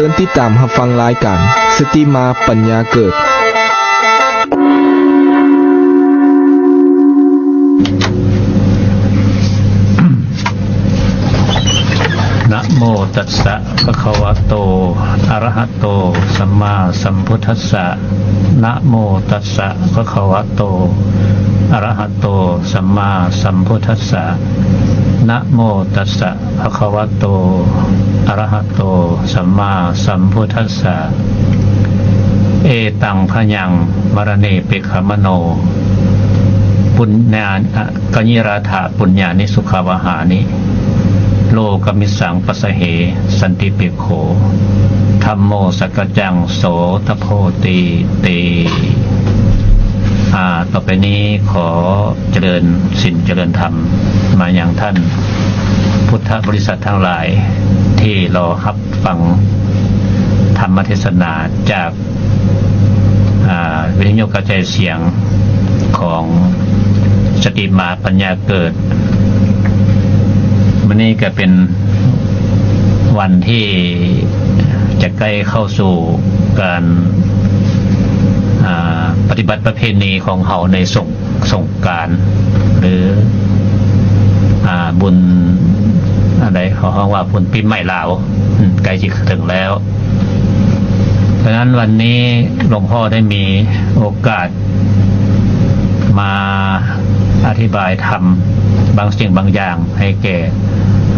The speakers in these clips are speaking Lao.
ເຊີນຕິດຕາມຮັບຟັງລາຍການ ສະຕິມາປັນຍາເກີດ. ນະໂມຕັດສະ ພະຄະວະໂຕ ອະລະຫະໂຕ ສຳມາສຳພຸດທັດສະ. ນະໂມຕັດສະ ພະຄະວະໂຕ ອະລະຫະໂຕ ສຳມາສຳພຸດທັດສະ. ນະໂມຕັດສະ ພະຄະວະໂຕ ອະລະຫະໂຕ ສຳມາສຳພຸດທັດສະ. ເອຕັງພະຍັງ ມະລະເນປິກຂະມະໂນ ປຸນຍາ ກະນິຣາທະ ປຸນຍານິສຸຂະວະຫານິ ໂລກະມິດສັງ ປັດສະເຫ ສັນຕິເປກໂຂ ທຳໂມ ສັກກະຈັງ ໂສ ທະໂພ ຕີ ຕີ. ອາ ຕໍ່ໄປນີ້ຂໍຈະເລີນສິນຈະເລີນທຳມາຍັງທ່ານພຸດທະບໍລິສັດທັງຫຼາຍທີ່ລໍຮັບຟັງທຳມະເທດສະໜາຈາກ ອາ ວິທະຍຸກະຈາຍສຽງຂອງສະຕິມາປັນຍາເກີດ. ມື້ນີ້ກະເປັນວັນທີ່ຈະໃກ້ເຂົ້າສູ່ການ ອາ ປະຕິບັດປະເພນີຂອງເຮົາໃນສົງ ສົງການ ຫຼື ອາ ບຸນ ອັນໃດເຂົາຮ້ອງວ່າບຸນປີໃໝ່ລາວ ອາ ໃກ້ຊິເຖິງແລ້ວ. ສະນັ້ນວັນນີ້ຫຼວງພໍ່ໄດ້ມີໂອກາດມາອະທິບາຍທຳບາງສິ່ງບາງຢ່າງໃຫ້ແກ່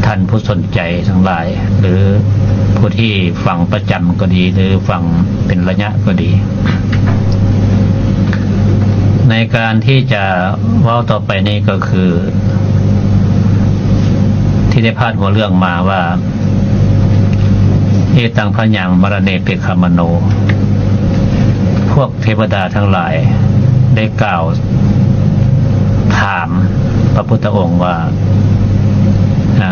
ທ່ານຜູ້ສົນໃຈທັງຫຼາຍ ຫຼື ຜູ້ທີ່ຟັງປະຈຳກໍດີ ຫຼື ຟັງເປັນໄລຍະກໍດີ. ໃນການທີ່ຈະເວົ້າຕໍ່ໄປນີ້ກໍຄື ທີ່ໄດ້ຜ່ານຫົວເລື່ອງມາວ່າ ເອຕັງພະຍັງ ມະລະເນປິກຂະມະໂນ ພວກເທວະດາທັງຫຼາຍໄດ້ກ່າວຖາມພະພຸດທະອົງວ່າ ອາ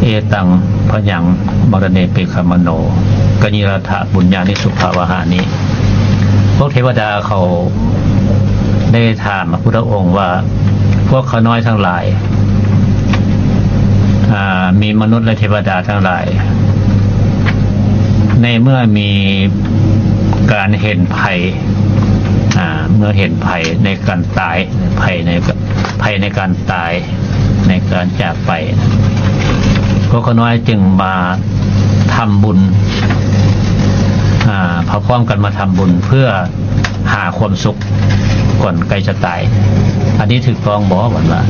ເອຕັງພະຍັງ ມະລະເນປິກຂະມະໂນ ກະນິຣາທະ ປຸນຍານິສຸຂະວະຫານິ. ພວກເທວະດາເຂົາໄດ້ຖາມພະພຸດທະອົງວ່າ ພວກຂ້ານ້ອຍທັງຫຼາຍ ອາ ມີມະນຸດ ແລະ ເທວະດາທັງຫຼາຍ ໃນເມື່ອມີການເຫັນໄພ ອາ ເມື່ອເຫັນໄພໃນການຕາຍ ໄພໃນ ໄພໃນການຕາຍ ໃນການຈາກໄປ ພວກຂ້ານ້ອຍຈຶ່ງມາທຳບຸນ ອາ ພາພ້ອມກັນມາທຳບຸນເພື່ອຫາຄວາມສຸກກ່ອນໃກ້ຈະຕາຍ. ອັນນີ້ຖືກຕ້ອງບໍ່? ເພິ່ນວ່າ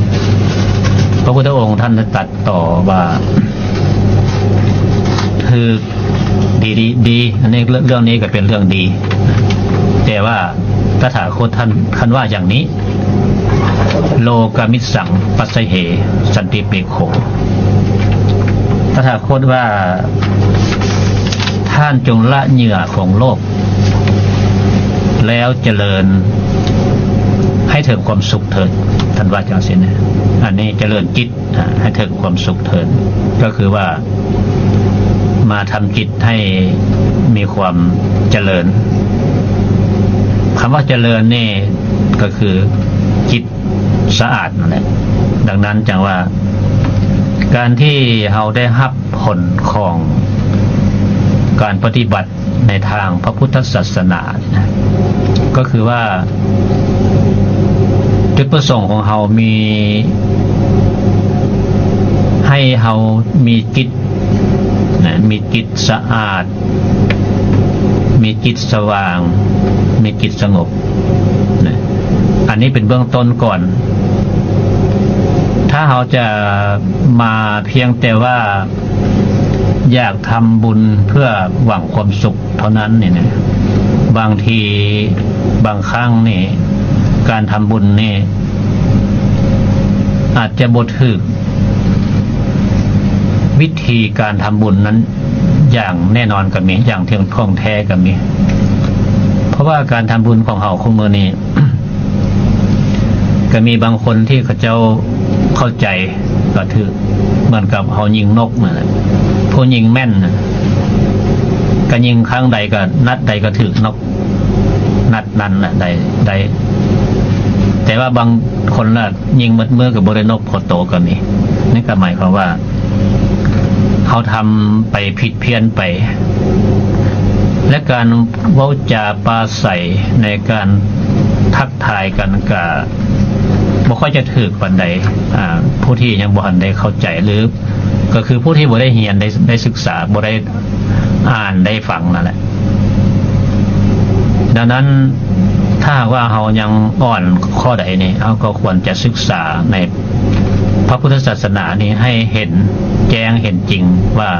ພະພຸດທະອົງທ່ານໄດ້ຕັດຕໍ່ວ່າ ຖືກ ດີ ດີ ດີ ອັນນີ້ເລື່ອງ ເລື່ອງນີ້ກໍເປັນເລື່ອງດີ ແຕ່ວ່າຕະຖາຄົດທ່ານ ທ່ານວ່າຢ່າງນີ້ ໂລກະມິດສັງ ປັດສະເຫ ສັນຕິເປກໂຂ ຕະຖາຄົດວ່າ ທ່ານຈົ່ງລະເຫຍື່ອຂອງໂລກ ແລ້ວຈະເລີນໃຫ້ເຖິງຄວາມສຸກເຖີດ ທ່ານວ່າຈັ່ງຊີ້ນະ. ອັນນີ້ຈະເລີນຈິດ ອາ ໃຫ້ເຖິງຄວາມສຸກເທີນ ກໍຄືວ່າມາທຳຈິດໃຫ້ມີຄວາມຈະເລີນ. ຄຳວ່າຈະເລີນນີ້ກໍຄືຈິດສະອາດນັ້ນແຫຼະ. ດັ່ງນັ້ນຈັ່ງວ່າ ການທີ່ເຮົາໄດ້ຮັບຜົນຂອງການປະຕິບັດ ໃນທາງພະພຸດທະສາສະໜານີ້ນະ ກໍຄືວ່າຈຸດປະສົງຂອງເຮົາມີ ໃຫ້ເຮົາມີຈິດນະ ມີຈິດສະອາດ ມີຈິດສະຫວ່າງ ມີຈິດສະຫງົບນະ. ອັນນີ້ເປັນເບື້ອງຕົ້ນກ່ອນ. ຖ້າເຮົາຈະມາພຽງແຕ່ວ່າ ຢາກທຳບຸນເພື່ອຫວັງຄວາມສຸກເທົ່ານັ້ນນີ້ນະ ບາງທີບາງຄັ້ງນີ້ ການທຳບຸນນີ້ອາດຈະບໍ່ຖືກວິທີການທຳບຸນນັ້ນຢ່າງແນ່ນອນກໍມີ ຢ່າງທ່ຽງທ່ອງແທ້ກໍມີ. ເພາະວ່າການທຳບຸນຂອງເຮົາຄູ່ມື້ນີ້ ກໍມີບາງຄົນທີ່ເຂົາເຈົ້າເຂົ້າໃຈກໍຖືກ ເໝືອນກັບເຮົາຍິງນົກນັ້ນແຫຼະ ຜູ້ຍິງແມ່ນນະ ກໍຍິງຄັ້ງໃດກໍ ນັດໃດກໍຖືກນົກ ນັດນັ້ນນະໄດ້ ໄດ້. ແຕ່ວ່າບາງຄົນລະຍິງໝົດມື້ກໍບໍ່ໄດ້ນົກພໍໂຕກໍມີ. ນີ້ກໍໝາຍຄວາມວ່າ ເຮົາທຳໄປຜິດພຽນໄປ ແລະ ການເວົ້າຈາປາໄສໃນການທັກທາຍກັນກະບໍ່ຄ່ອຍຈະຖືກປານໃດ. ອາ ຜູ້ທີ່ຍັງບໍ່ທັນໄດ້ເຂົ້າໃຈ ຫຼື ກໍຄືຜູ້ທີ່ບໍ່ໄດ້ຮຽນ ໄດ້ ໄດ້ສຶກສາ ບໍ່ໄດ້ອ່ານ ໄດ້ຟັງນັ້ນແຫຼະ. ດັ່ງນັ້ນ ຖ້າຫາກວ່າເຮົາຍັງອ່ອນຂໍ້ໃດນີ້ ເຮົາກໍຄວນຈະສຶກສາໃນ ພະພຸດທະສາສະໜານີ້ໃຫ້ເຫັນແຈ້ງເຫັນຈິງວ່າ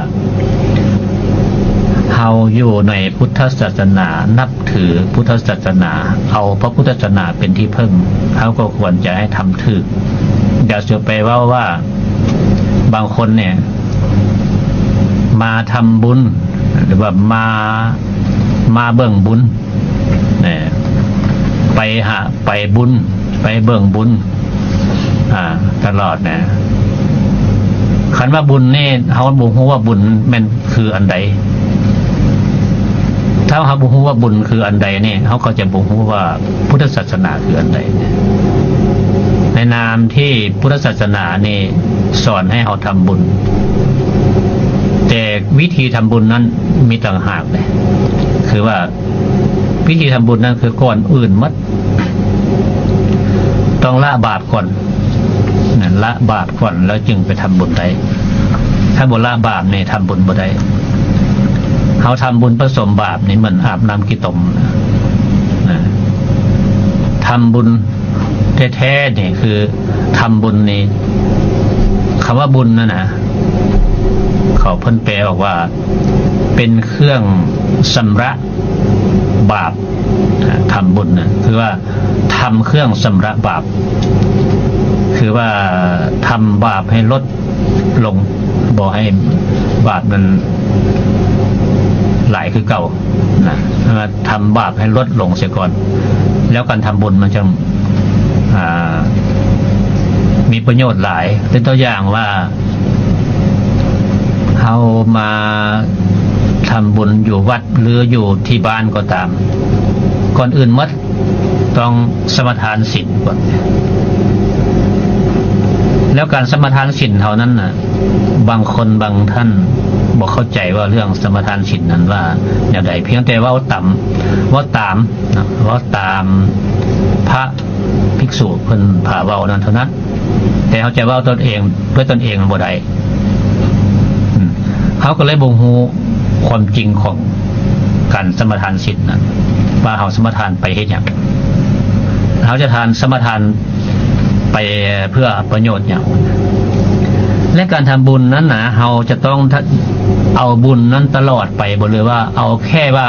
ເຮົາຢູ່ໃນພຸດທະສາສະໜາ, ນັບຖືພຸດທະສາສະໜາ, ເອົາພະພຸດທະສາສະໜາເປັນທີ່ເພິ່ງ, ເຮົາກໍຄວນຈະໃຫ້ທຳຖືກ. ຢ່າຊິໄປເວົ້າວ່າ ບາງຄົນນີ້ມາທຳບຸນ ຫຼືວ່າມາ ມາເບິ່ງບຸນ ເອີ ໄປຫາ ໄປບຸນ ໄປເບິ່ງບຸນ ອາ ຕະຫຼອດນະ. ຄັນວ່າບຸນນີ້ ເຮົາບໍ່ຮູ້ວ່າບຸນແມ່ນຄືອັນໃດ, ຖ້າເຮົາບໍ່ຮູ້ວ່າບຸນຄືອັນໃດນີ້ ເຮົາກໍຈະບໍ່ຮູ້ວ່າພຸດທະສາສະໜາຄືອັນໃດ. ໃນນາມທີ່ພຸດທະສາສະໜານີ້ສອນໃຫ້ເຮົາທຳບຸນ, ແຕ່ວິທີທຳບຸນນັ້ນມີຕ່າງຫາກເດ້. ຄືວ່າ ວິທີທຳບຸນນັ້ນຄື ກ່ອນອື່ນໝົດ ຕ້ອງລະບາບກ່ອນນະ, ລະບາບກ່ອນແລ້ວຈຶ່ງໄປທຳບຸນໄດ້. ຖ້າບໍ່ລະບາບນີ້ທຳບຸນບໍ່ໄດ້. ເຮົາທຳບຸນປະສົມບາບນີ້ເໝືອນອາບນ້ຳຂີ້ຕົມນະ. ທຳບຸນແທ້ໆນີ້ຄື ທຳບຸນນີ້ ຄຳວ່າບຸນນັ້ນນະ ເຂົາເພິ່ນແປອອກວ່າ ເປັນເຄື່ອງຊຳລະບາບ. ທຳບຸນນະ ຄືວ່າທຳເຄື່ອງຊຳລະບາບ, ຄືວ່າທຳບາບໃຫ້ລົດລົງ, ບໍ່ໃຫ້ບາບນັ້ນຫຼາຍຄືເກົ່ານະ, ທຳບາບໃຫ້ລົດລົງເສຍກ່ອນ ແລ້ວການທຳບຸນມັນຈັ່ງ ອາ ມີປະໂຫຍດຫຼາຍ. ເປັນຕົວຢ່າງວ່າ ເຮົາມາທຳບຸນຢູ່ວັດ ຫຼື ຢູ່ທີ່ບ້ານກໍຕາມ, ກ່ອນອື່ນໝົດຕ້ອງສະມາທານສິນກ່ອນ. ແລ້ວການສະມາທານສິນເຮົານັ້ນນະ, ບາງຄົນບາງທ່ານບໍ່ເຂົ້າໃຈວ່າເລື່ອງສະມາທານສິນນັ້ນວ່າແນວໃດ, ພຽງແຕ່ເວົ້າຕາມ ເວົ້າຕາມນະ ເວົ້າຕາມພະ ພິກສຸເພິ່ນພາເວົ້ານັ້ນເທົ່ານັ້ນ, ແຕ່ເຮົາຈະເວົ້າຕົນເອງ ດ້ວຍຕົນເອງບໍ່ໄດ້. ອືມ ເຮົາກໍເລີຍບໍ່ຮູ້ຄວາມຈິງຂອງການສະມາທານສິນນັ້ນ ວ່າເຮົາສະມາທານໄປເຮັດຫຍັງ, ເຮົາຈະທານ ສະມາທານໄປເພື່ອປະໂຫຍດຫຍັງ. ແລະ ການທຳບຸນນັ້ນນະ ເຮົາຈະຕ້ອງ ເອົາບຸນນັ້ນຕະຫຼອດໄປບໍ່ ຫຼືວ່າເອົາແຄ່ວ່າ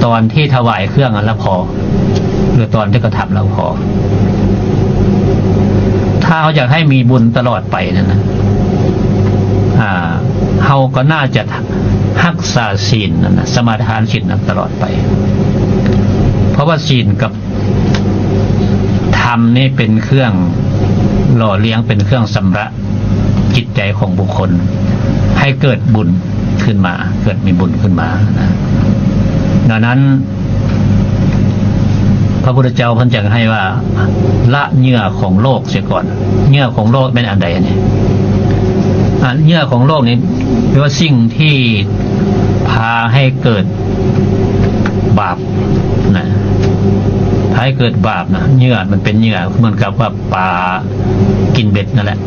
ຕອນທີ່ຖວາຍເຄື່ອງຫັ້ນລະພໍ ຫຼືຕອນທີ່ກະທຳລະພໍ. ຖ້າເຮົາຢາກໃຫ້ມີບຸນຕະຫຼອດໄປນັ້ນນະ ອາ ເຮົາກໍໜ້າຈະຮັກສາສິນນັ້ນນະ ສະມາທານສິນນັ້ນຕະຫຼອດໄປ. ເພາະວ່າສິນກັບທຳນີ້ເປັນເຄື່ອງຫຼໍ່ລ້ຽງ ເປັນເຄື່ອງຊຳລະ ຈິດໃຈຂອງບຸກຄົນໃຫ້ເກີດບຸນຂຶ້ນມາ, ເກີດມີບຸນຂຶ້ນມານະ. ດັ່ງນັ້ນ ພະພຸດທະເຈົ້າເພິ່ນຈຶ່ງໃຫ້ວ່າ ລະເຫຍື່ອຂອງໂລກເສຍກ່ອນ. ເຫຍື່ອຂອງໂລກແມ່ນອັນໃດນີ້? ອາ ເຫຍື່ອຂອງໂລກນີ້ແປວ່າສິ່ງທີ່ພາໃຫ້ເກີດບາບນະ, ພາໃຫ້ເກີດບາບນະ. ເຫຍື່ອມັນເປັນເຫຍື່ອ ເໝືອນກັບວ່າ ປາກິນເບັດນັ້ນແຫຼະ.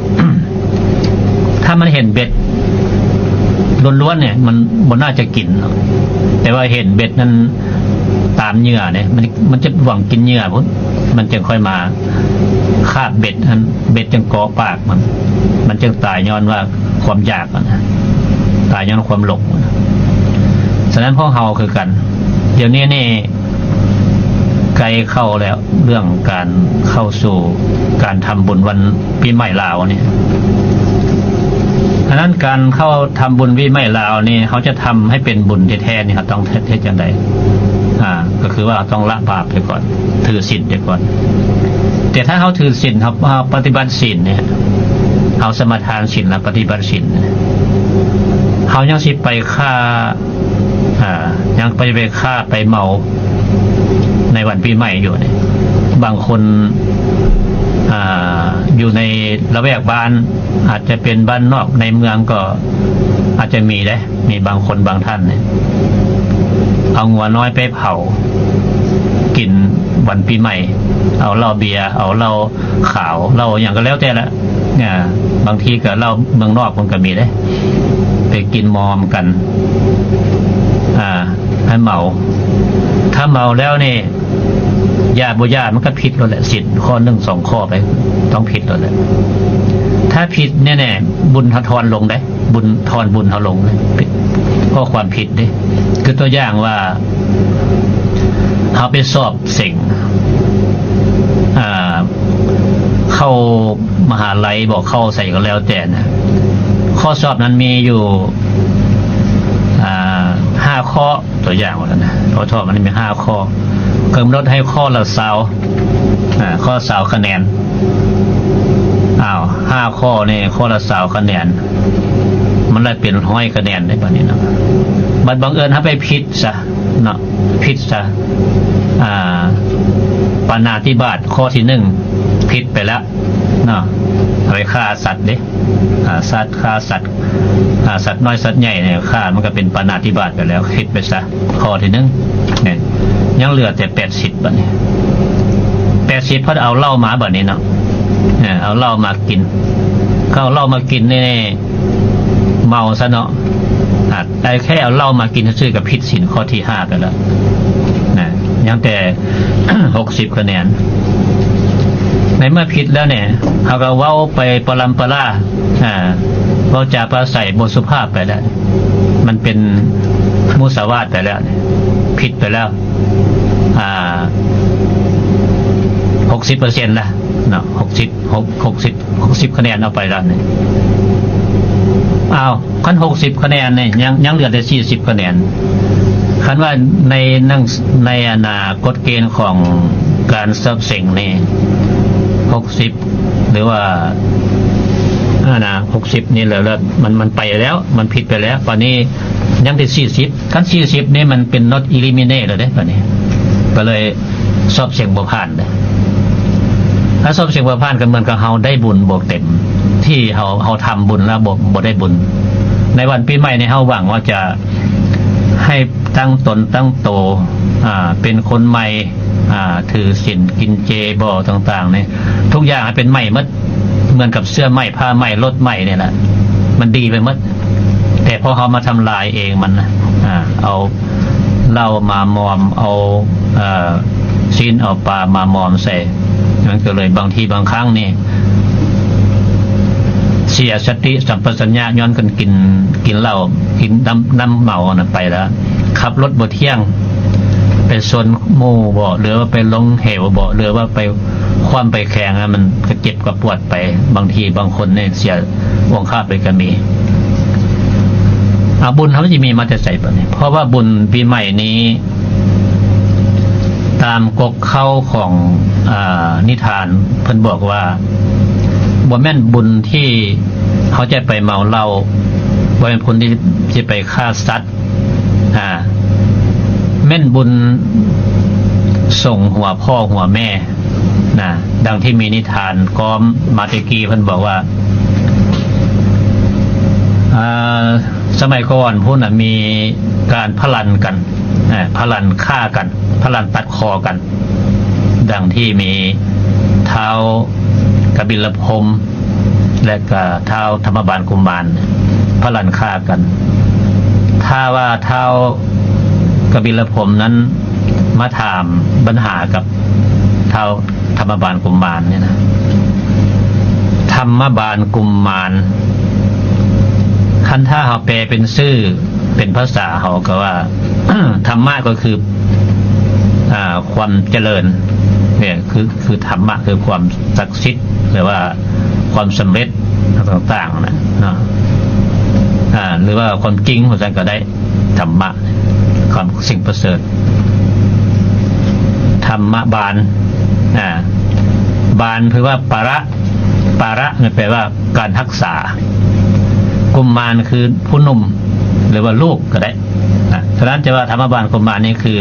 ຖ້າມັນເຫັນເບັດລ້ວນໆ ນີ້ ມັນບໍ່ໜ້າຈະກິນເນາະ, ແຕ່ວ່າເຫັນເບັດນັ້ນຕາມເຫຍື່ອນີ້ ມັນ ມັນຈະຫວັງກິນເຫຍື່ອພຸ້ນ, ມັນຈຶ່ງຄ່ອຍມາຄາບເບັດຫັ້ນ, ເບັດຈຶ່ງເກາະປາກມັນ, ມັນຈຶ່ງຕາຍຍ້ອນວ່າຄວາມຢາກຫັ້ນນະ, ຕາຍຍ້ອນຄວາມຫຼົງ. ສະນັ້ນພວກເຮົາຄືກັນ, ດຽວນີ້ນີ້ ໃກ້ເຂົ້າແລ້ວ ເລື່ອງການເຂົ້າສູ່ການທຳບຸນວັນປີໃໝ່ລາວນີ້. ອັນນັ້ນ ການເຂົ້າທຳບຸນປີໃໝ່ລາວນີ້ ເຮົາຈະທຳໃຫ້ເປັນບຸນແທ້ໆນີ້ ເຮົາຕ້ອງເຮັດ ເຮັດຈັ່ງໃດ? ອາ ກໍຄືວ່າເຮົາຕ້ອງລະບາບເສຍກ່ອນ, ຖືສິນເສຍກ່ອນ. ແຕ່ຖ້າເຮົາຖືສິນ, ເຮົາ ເຮົາປະຕິບັດສິນນີ້, ເຮົາສະມາທານສິນ ແລະ ປະຕິບັດສິນ, ເຮົາຍັງຊິໄປຄ້າ ອາ ຍັງໄປ ໄປຄ້າໄປເມົາໃນວັນປີໃໝ່ຢູ່ນີ້. ບາງຄົນ ອາ ຢູ່ໃນລະແວກບ້ານ ອາດຈະເປັນບ້ານນອກໃນເມືອງກໍອາດຈະມີເດ້ ມີບາງຄົນບາງທ່ານນີ້ ເອົາງົວນ້ອຍໄປເຜົາກິນວັນປີໃໝ່ ເອົາເຫຼົ້າເບຍ ເອົາເຫຼົ້າຂາວ ເຫຼົ້າຫຍັງກໍແລ້ວແຕ່ລະ ອາ ບາງທີກໍເຫຼົ້າເມືອງນອກເພິ່ນກໍມີເດ້ ໄປກິນມອມກັນ ອາ ໃຫ້ເມົາ ຖ້າເມົາແລ້ວນີ້ ຢ່າບໍ່ຢ່າມັນກໍຜິດໂລດແຫຼະ ສິນຂໍ້ໜຶ່ງສອງຂໍ້ໄປ ຕ້ອງຜິດໂລດແຫຼະ ຖ້າຜິດແນ່ໆ ບຸນເຮົາທອນລົງເດ້ ບຸນ ທອນບຸນເຮົາລົງເດ້ ເພາະຄວາມຜິດເດ້ ຄືຕົວຢ່າງວ່າ ເຮົາໄປສອບເສັງ ອາ ເຂົ້າມະຫາໄລບໍ ເຂົ້າໃສກໍແລ້ວແຕ່ນະ ຂໍ້ສອບນັ້ນມີຢູ່ ອາ ຫ້າຂໍ້ ຕົວຢ່າງວ່າຊັ້ນນະ ຂໍ້ສອບມັນມີຫ້າຂໍ້ ກຳນົດໃຫ້ຂໍ້ລະຊາວ ອາ ຂໍ້ຊາວຄະແນນ ອ້າວ ຫ້າຂໍ້ນີ້ ຂໍ້ລະຊາວຄະແນນ ມັນລະເປັນຮ້ອຍຄະແນນເດ້ ບາດນີ້ເນາະ ບັດບັງເອີນເຮົາໄປຜິດຊະເນາະ ຜິດຊະ ອາ ປານາທິບາດ ຂໍ້ທີໜຶ່ງ ຜິດໄປແລ້ວເນາະ ເອົາໄປຂ້າສັດເດ້ ອາ ສັດ ຂ້າສັດ ອາ ສັດນ້ອຍສັດໃຫຍ່ນີ້ຂ້າ ມັນກໍເປັນປານາທິບາດໄປແລ້ວ ຜິດໄປຊະ ຂໍ້ທີໜຶ່ງນີ້ ຍັງເຫຼືອແຕ່ແປດສິບ ບາດນີ້ ແປດສິບ ເພິ່ນເອົາເຫຼົ້າມາ ບາດນີ້ເນາະ ເອີ ເອົາເຫຼົ້າມາກິນ ເຂົາເອົາເຫຼົ້າມາກິນນີ້ ເມົາຊະເນາະ ອາ ໄດ້ແຄ່ເອົາເຫຼົ້າມາກິນຊື່ໆ ກໍຜິດສິນຂໍ້ທີຫ້າໄປແລ້ວນະ ຍັງແຕ່ຫົກສິບຄະແນນ ໃນເມື່ອຜິດແລ້ວນີ້ ເຮົາກໍເວົ້າໄປປະລຳປະລາ ອາ ເວົ້າຈາປາໄສບໍ່ສຸພາບໄປແລ້ວ ມັນເປັນມຸສາວາດໄປແລ້ວ ຜິດໄປແລ້ວ ອາ ຫົກສິບເປີເຊັນລະເນາະ ຫົກສິບ ຫົກ ຫົກສິບ ຫົກສິບຄະແນນເອົາໄປແລ້ວນີ້ ອ້າວ ຄັນຫົກສິບຄະແນນນີ້ ຍັງ ຍັງເຫຼືອແຕ່ສີ່ສິບຄະແນນ ຄັນວ່າໃນໜັງ ໃນອັນນ່າ ກົດເກນຂອງການສອບເສັງນີ້ ຫົກສິບ ຫຼືວ່າ ອັນນ່າ ຫົກສິບນີ້ແລ້ວ ແລ້ວມັນ ມັນໄປແລ້ວ ມັນຜິດໄປແລ້ວ ບາດນີ້ຍັງແຕ່ສີ່ສິບ ຄັນສີ່ສິບນີ້ມັນເປັນ not eliminate ແລ້ວເດ້ ບາດນີ້ ກໍເລີຍສອບເສັງບໍ່ຜ່ານເດ້ ຖ້າສອບເສັງບໍ່ຜ່ານ ກໍເໝືອນກັບເຮົາໄດ້ບຸນບໍ່ເຕັມ ທີ່ເຮົາ ເຮົາທຳບຸນແລ້ວບໍ່ ບໍ່ໄດ້ບຸນ ໃນວັນປີໃໝ່ນີ້ ເຮົາຫວັງວ່າຈະໃຫ້ຕັ້ງຕົນຕັ້ງໂຕ ອາ ເປັນຄົນໃໝ່ ອາ ຖືສິນກິນເຈບໍ ຕ່າງໆນີ້ ທຸກຢ່າງໃຫ້ເປັນໃໝ່ໝົດ ເໝືອນກັບເສື້ອໃໝ່ ຜ້າໃໝ່ ລົດໃໝ່ນີ້ແຫຼະ ມັນດີໄປໝົດ ແຕ່ພໍເຮົາມາທຳລາຍເອງມັນນະ ອາ ເອົາເຫຼົ້າມາມອມ ເອົາ ເອີ ຊີ້ນເອົາປາມາມອມໃສ່ ມັນກໍເລີຍບາງທີບາງຄັ້ງນີ້ ເສຍສະຕິສຳປະຊັນຍະ ຍ້ອນການກິນ ກິນເຫຼົ້າ ກິນນ້ຳ ນ້ຳເມົານັ້ນໄປແລ້ວ ຂັບລົດບໍ່ທ່ຽງ ໄປຊົນໝູ່ບໍ ຫຼືວ່າໄປລົງເຫວບໍ ຫຼືວ່າໄປຄວ່ຳໄປແຂງ ມັນກໍເຈັບກໍປວດໄປ ບາງທີບາງຄົນນີ້ເສຍອົງຄາບໄປກໍມີ. ອາ ບຸນເຮົາຈະມີມາແຕ່ໃສບາດນີ້? ເພາະວ່າບຸນປີໃໝ່ນີ້ ຕາມກົກເຄົ້າຂອງ ອາ ນິທານ ເພິ່ນບອກວ່າ ບໍ່ແມ່ນບຸນທີ່ເຮົາຈະໄປເມົາເຫຼົ້າ, ບໍ່ແມ່ນບຸນທີ່ຈະໄປຂ້າສັດ, ອາ ແມ່ນບຸນສົງຫົວພໍ່ຫົວແມ່ນະ, ດັ່ງທີ່ມີນິທານກ້ອມມາແຕ່ກີ້ ເພິ່ນບອກວ່າ ອາ ສະໄໝກ່ອນພຸ້ນນະ ມີການພະລັນກັນ, ອາ ພະລັນຂ້າກັນ, ພະລັນຕັດຄໍກັນ, ດັ່ງທີ່ມີທ້າວກະບິນລະພົມ ແລະກະທ້າວທຳມະບານກຸມານ ພະລັນຂ້າກັນ. ຖ້າວ່າທ້າວກະບິນລະພົມນັ້ນມາຖາມບັນຫາກັບທ້າວທຳມະບານກຸມານນີ້ນະ, ທຳມະບານກຸມານ ຄັນຖ້າເຮົາແປເປັນຊື່ ເປັນພາສາເຮົາກໍວ່າ ທຳມະກໍຄື ອາ ຄວາມຈະເລີນ, ນີ້ຄື ຄືທຳມະ ຄືຄວາມສັກສິດ ຫຼືວ່າຄວາມສຳເລັດຕ່າງໆນະເນາະ, ອາ ຫຼືວ່າຄວາມຈິງວ່າຊັ້ນກໍໄດ້, ທຳມະ ຄວາມ ສິ່ງປະເສີດ. ທຳມະບານ ອາ ບານຄືວ່າປະລະ, ປະລະແມ່ນແປວ່າການຮັກສາ, ກຸມມານຄືຜູ້ໜຸ່ມ ຫຼືວ່າລູກກໍໄດ້ນະ. ສະນັ້ນຈະວ່າທຳມະບານກຸມມານນີ້ຄື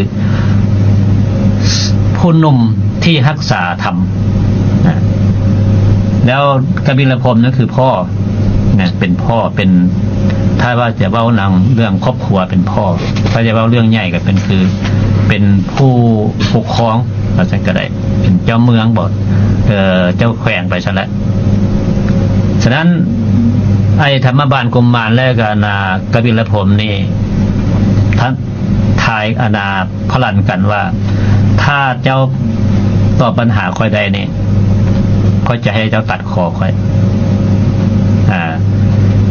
ຜູ້ໜຸ່ມທີ່ຮັກສາທຳນະ, ແລ້ວກະບິລະພົມນັ້ນຄືພໍ່ນະ ເປັນພໍ່ ເປັນ ຖ້າວ່າຈະເວົ້ານຳເລື່ອງຄອບຄົວເປັນພໍ່ ຖ້າຈະເວົ້າເລື່ອງໃຫຍ່ກໍເປັນ ຄືເປັນຜູ້ປົກຄອງ ວ່າຊັ້ນກໍໄດ້ ເປັນເຈົ້າເມືອງບໍ ເອີ ເຈົ້າແຂວງໄປຊັ້ນແຫຼະ. ສະນັ້ນ ໄອ້ທຳມະບານກຸມມານ ແລະກະ ອັນນາ ກະບິລະພົມນີ້ ທ່ານ ທາຍ ອັນນາ ພະລັນກັນວ່າ ຖ້າເຈົ້າຕອບບັນຫາຂ້ອຍໄດ້ນີ້ ຂ້ອຍຈະໃຫ້ເຈົ້າຕັດຄໍຂ້ອຍ ອາ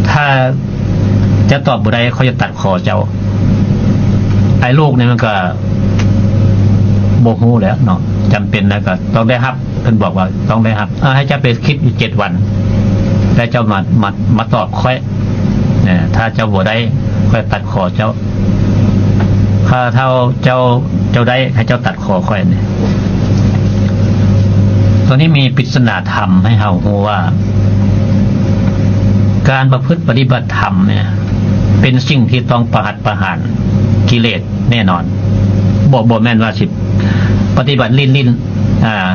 ຖ້າເຈົ້າຕອບບໍ່ໄດ້ ຂ້ອຍຈະຕັດຄໍເຈົ້າ. ໄອ້ລູກນີ້ມັນກໍບໍ່ຮູ້ແລ້ວເນາະ ຈຳເປັນແລ້ວກໍຕ້ອງໄດ້ຮັບ ເພິ່ນບອກວ່າຕ້ອງໄດ້ຮັບ ເອີ ໃຫ້ເຈົ້າໄປຄິດຢູ່ເຈັດວັນ ແລ້ວເຈົ້າມາ ມາ ມາຕອບຂ້ອຍ ເອີ ຖ້າເຈົ້າບໍ່ໄດ້ ຂ້ອຍຕັດຄໍເຈົ້າ. ຖ້າເຈົ້າ ເຈົ້າ ເຈົ້າໄດ້ ໃຫ້ເຈົ້າຕັດຄໍຂ້ອຍນີ້. ໂຕນີ້ມີປິດສະໜາທຳໃຫ້ເຮົາຮູ້ວ່າ ການປະພຶດປະຕິບັດທຳນີ້ ເປັນສິ່ງທີ່ຕ້ອງປະຫັດປະຫານກິເລດແນ່ນອນ. ບໍ່ ບໍ່ແມ່ນວ່າຊິປະຕິບັດຫຼິ້ນໆ ອາ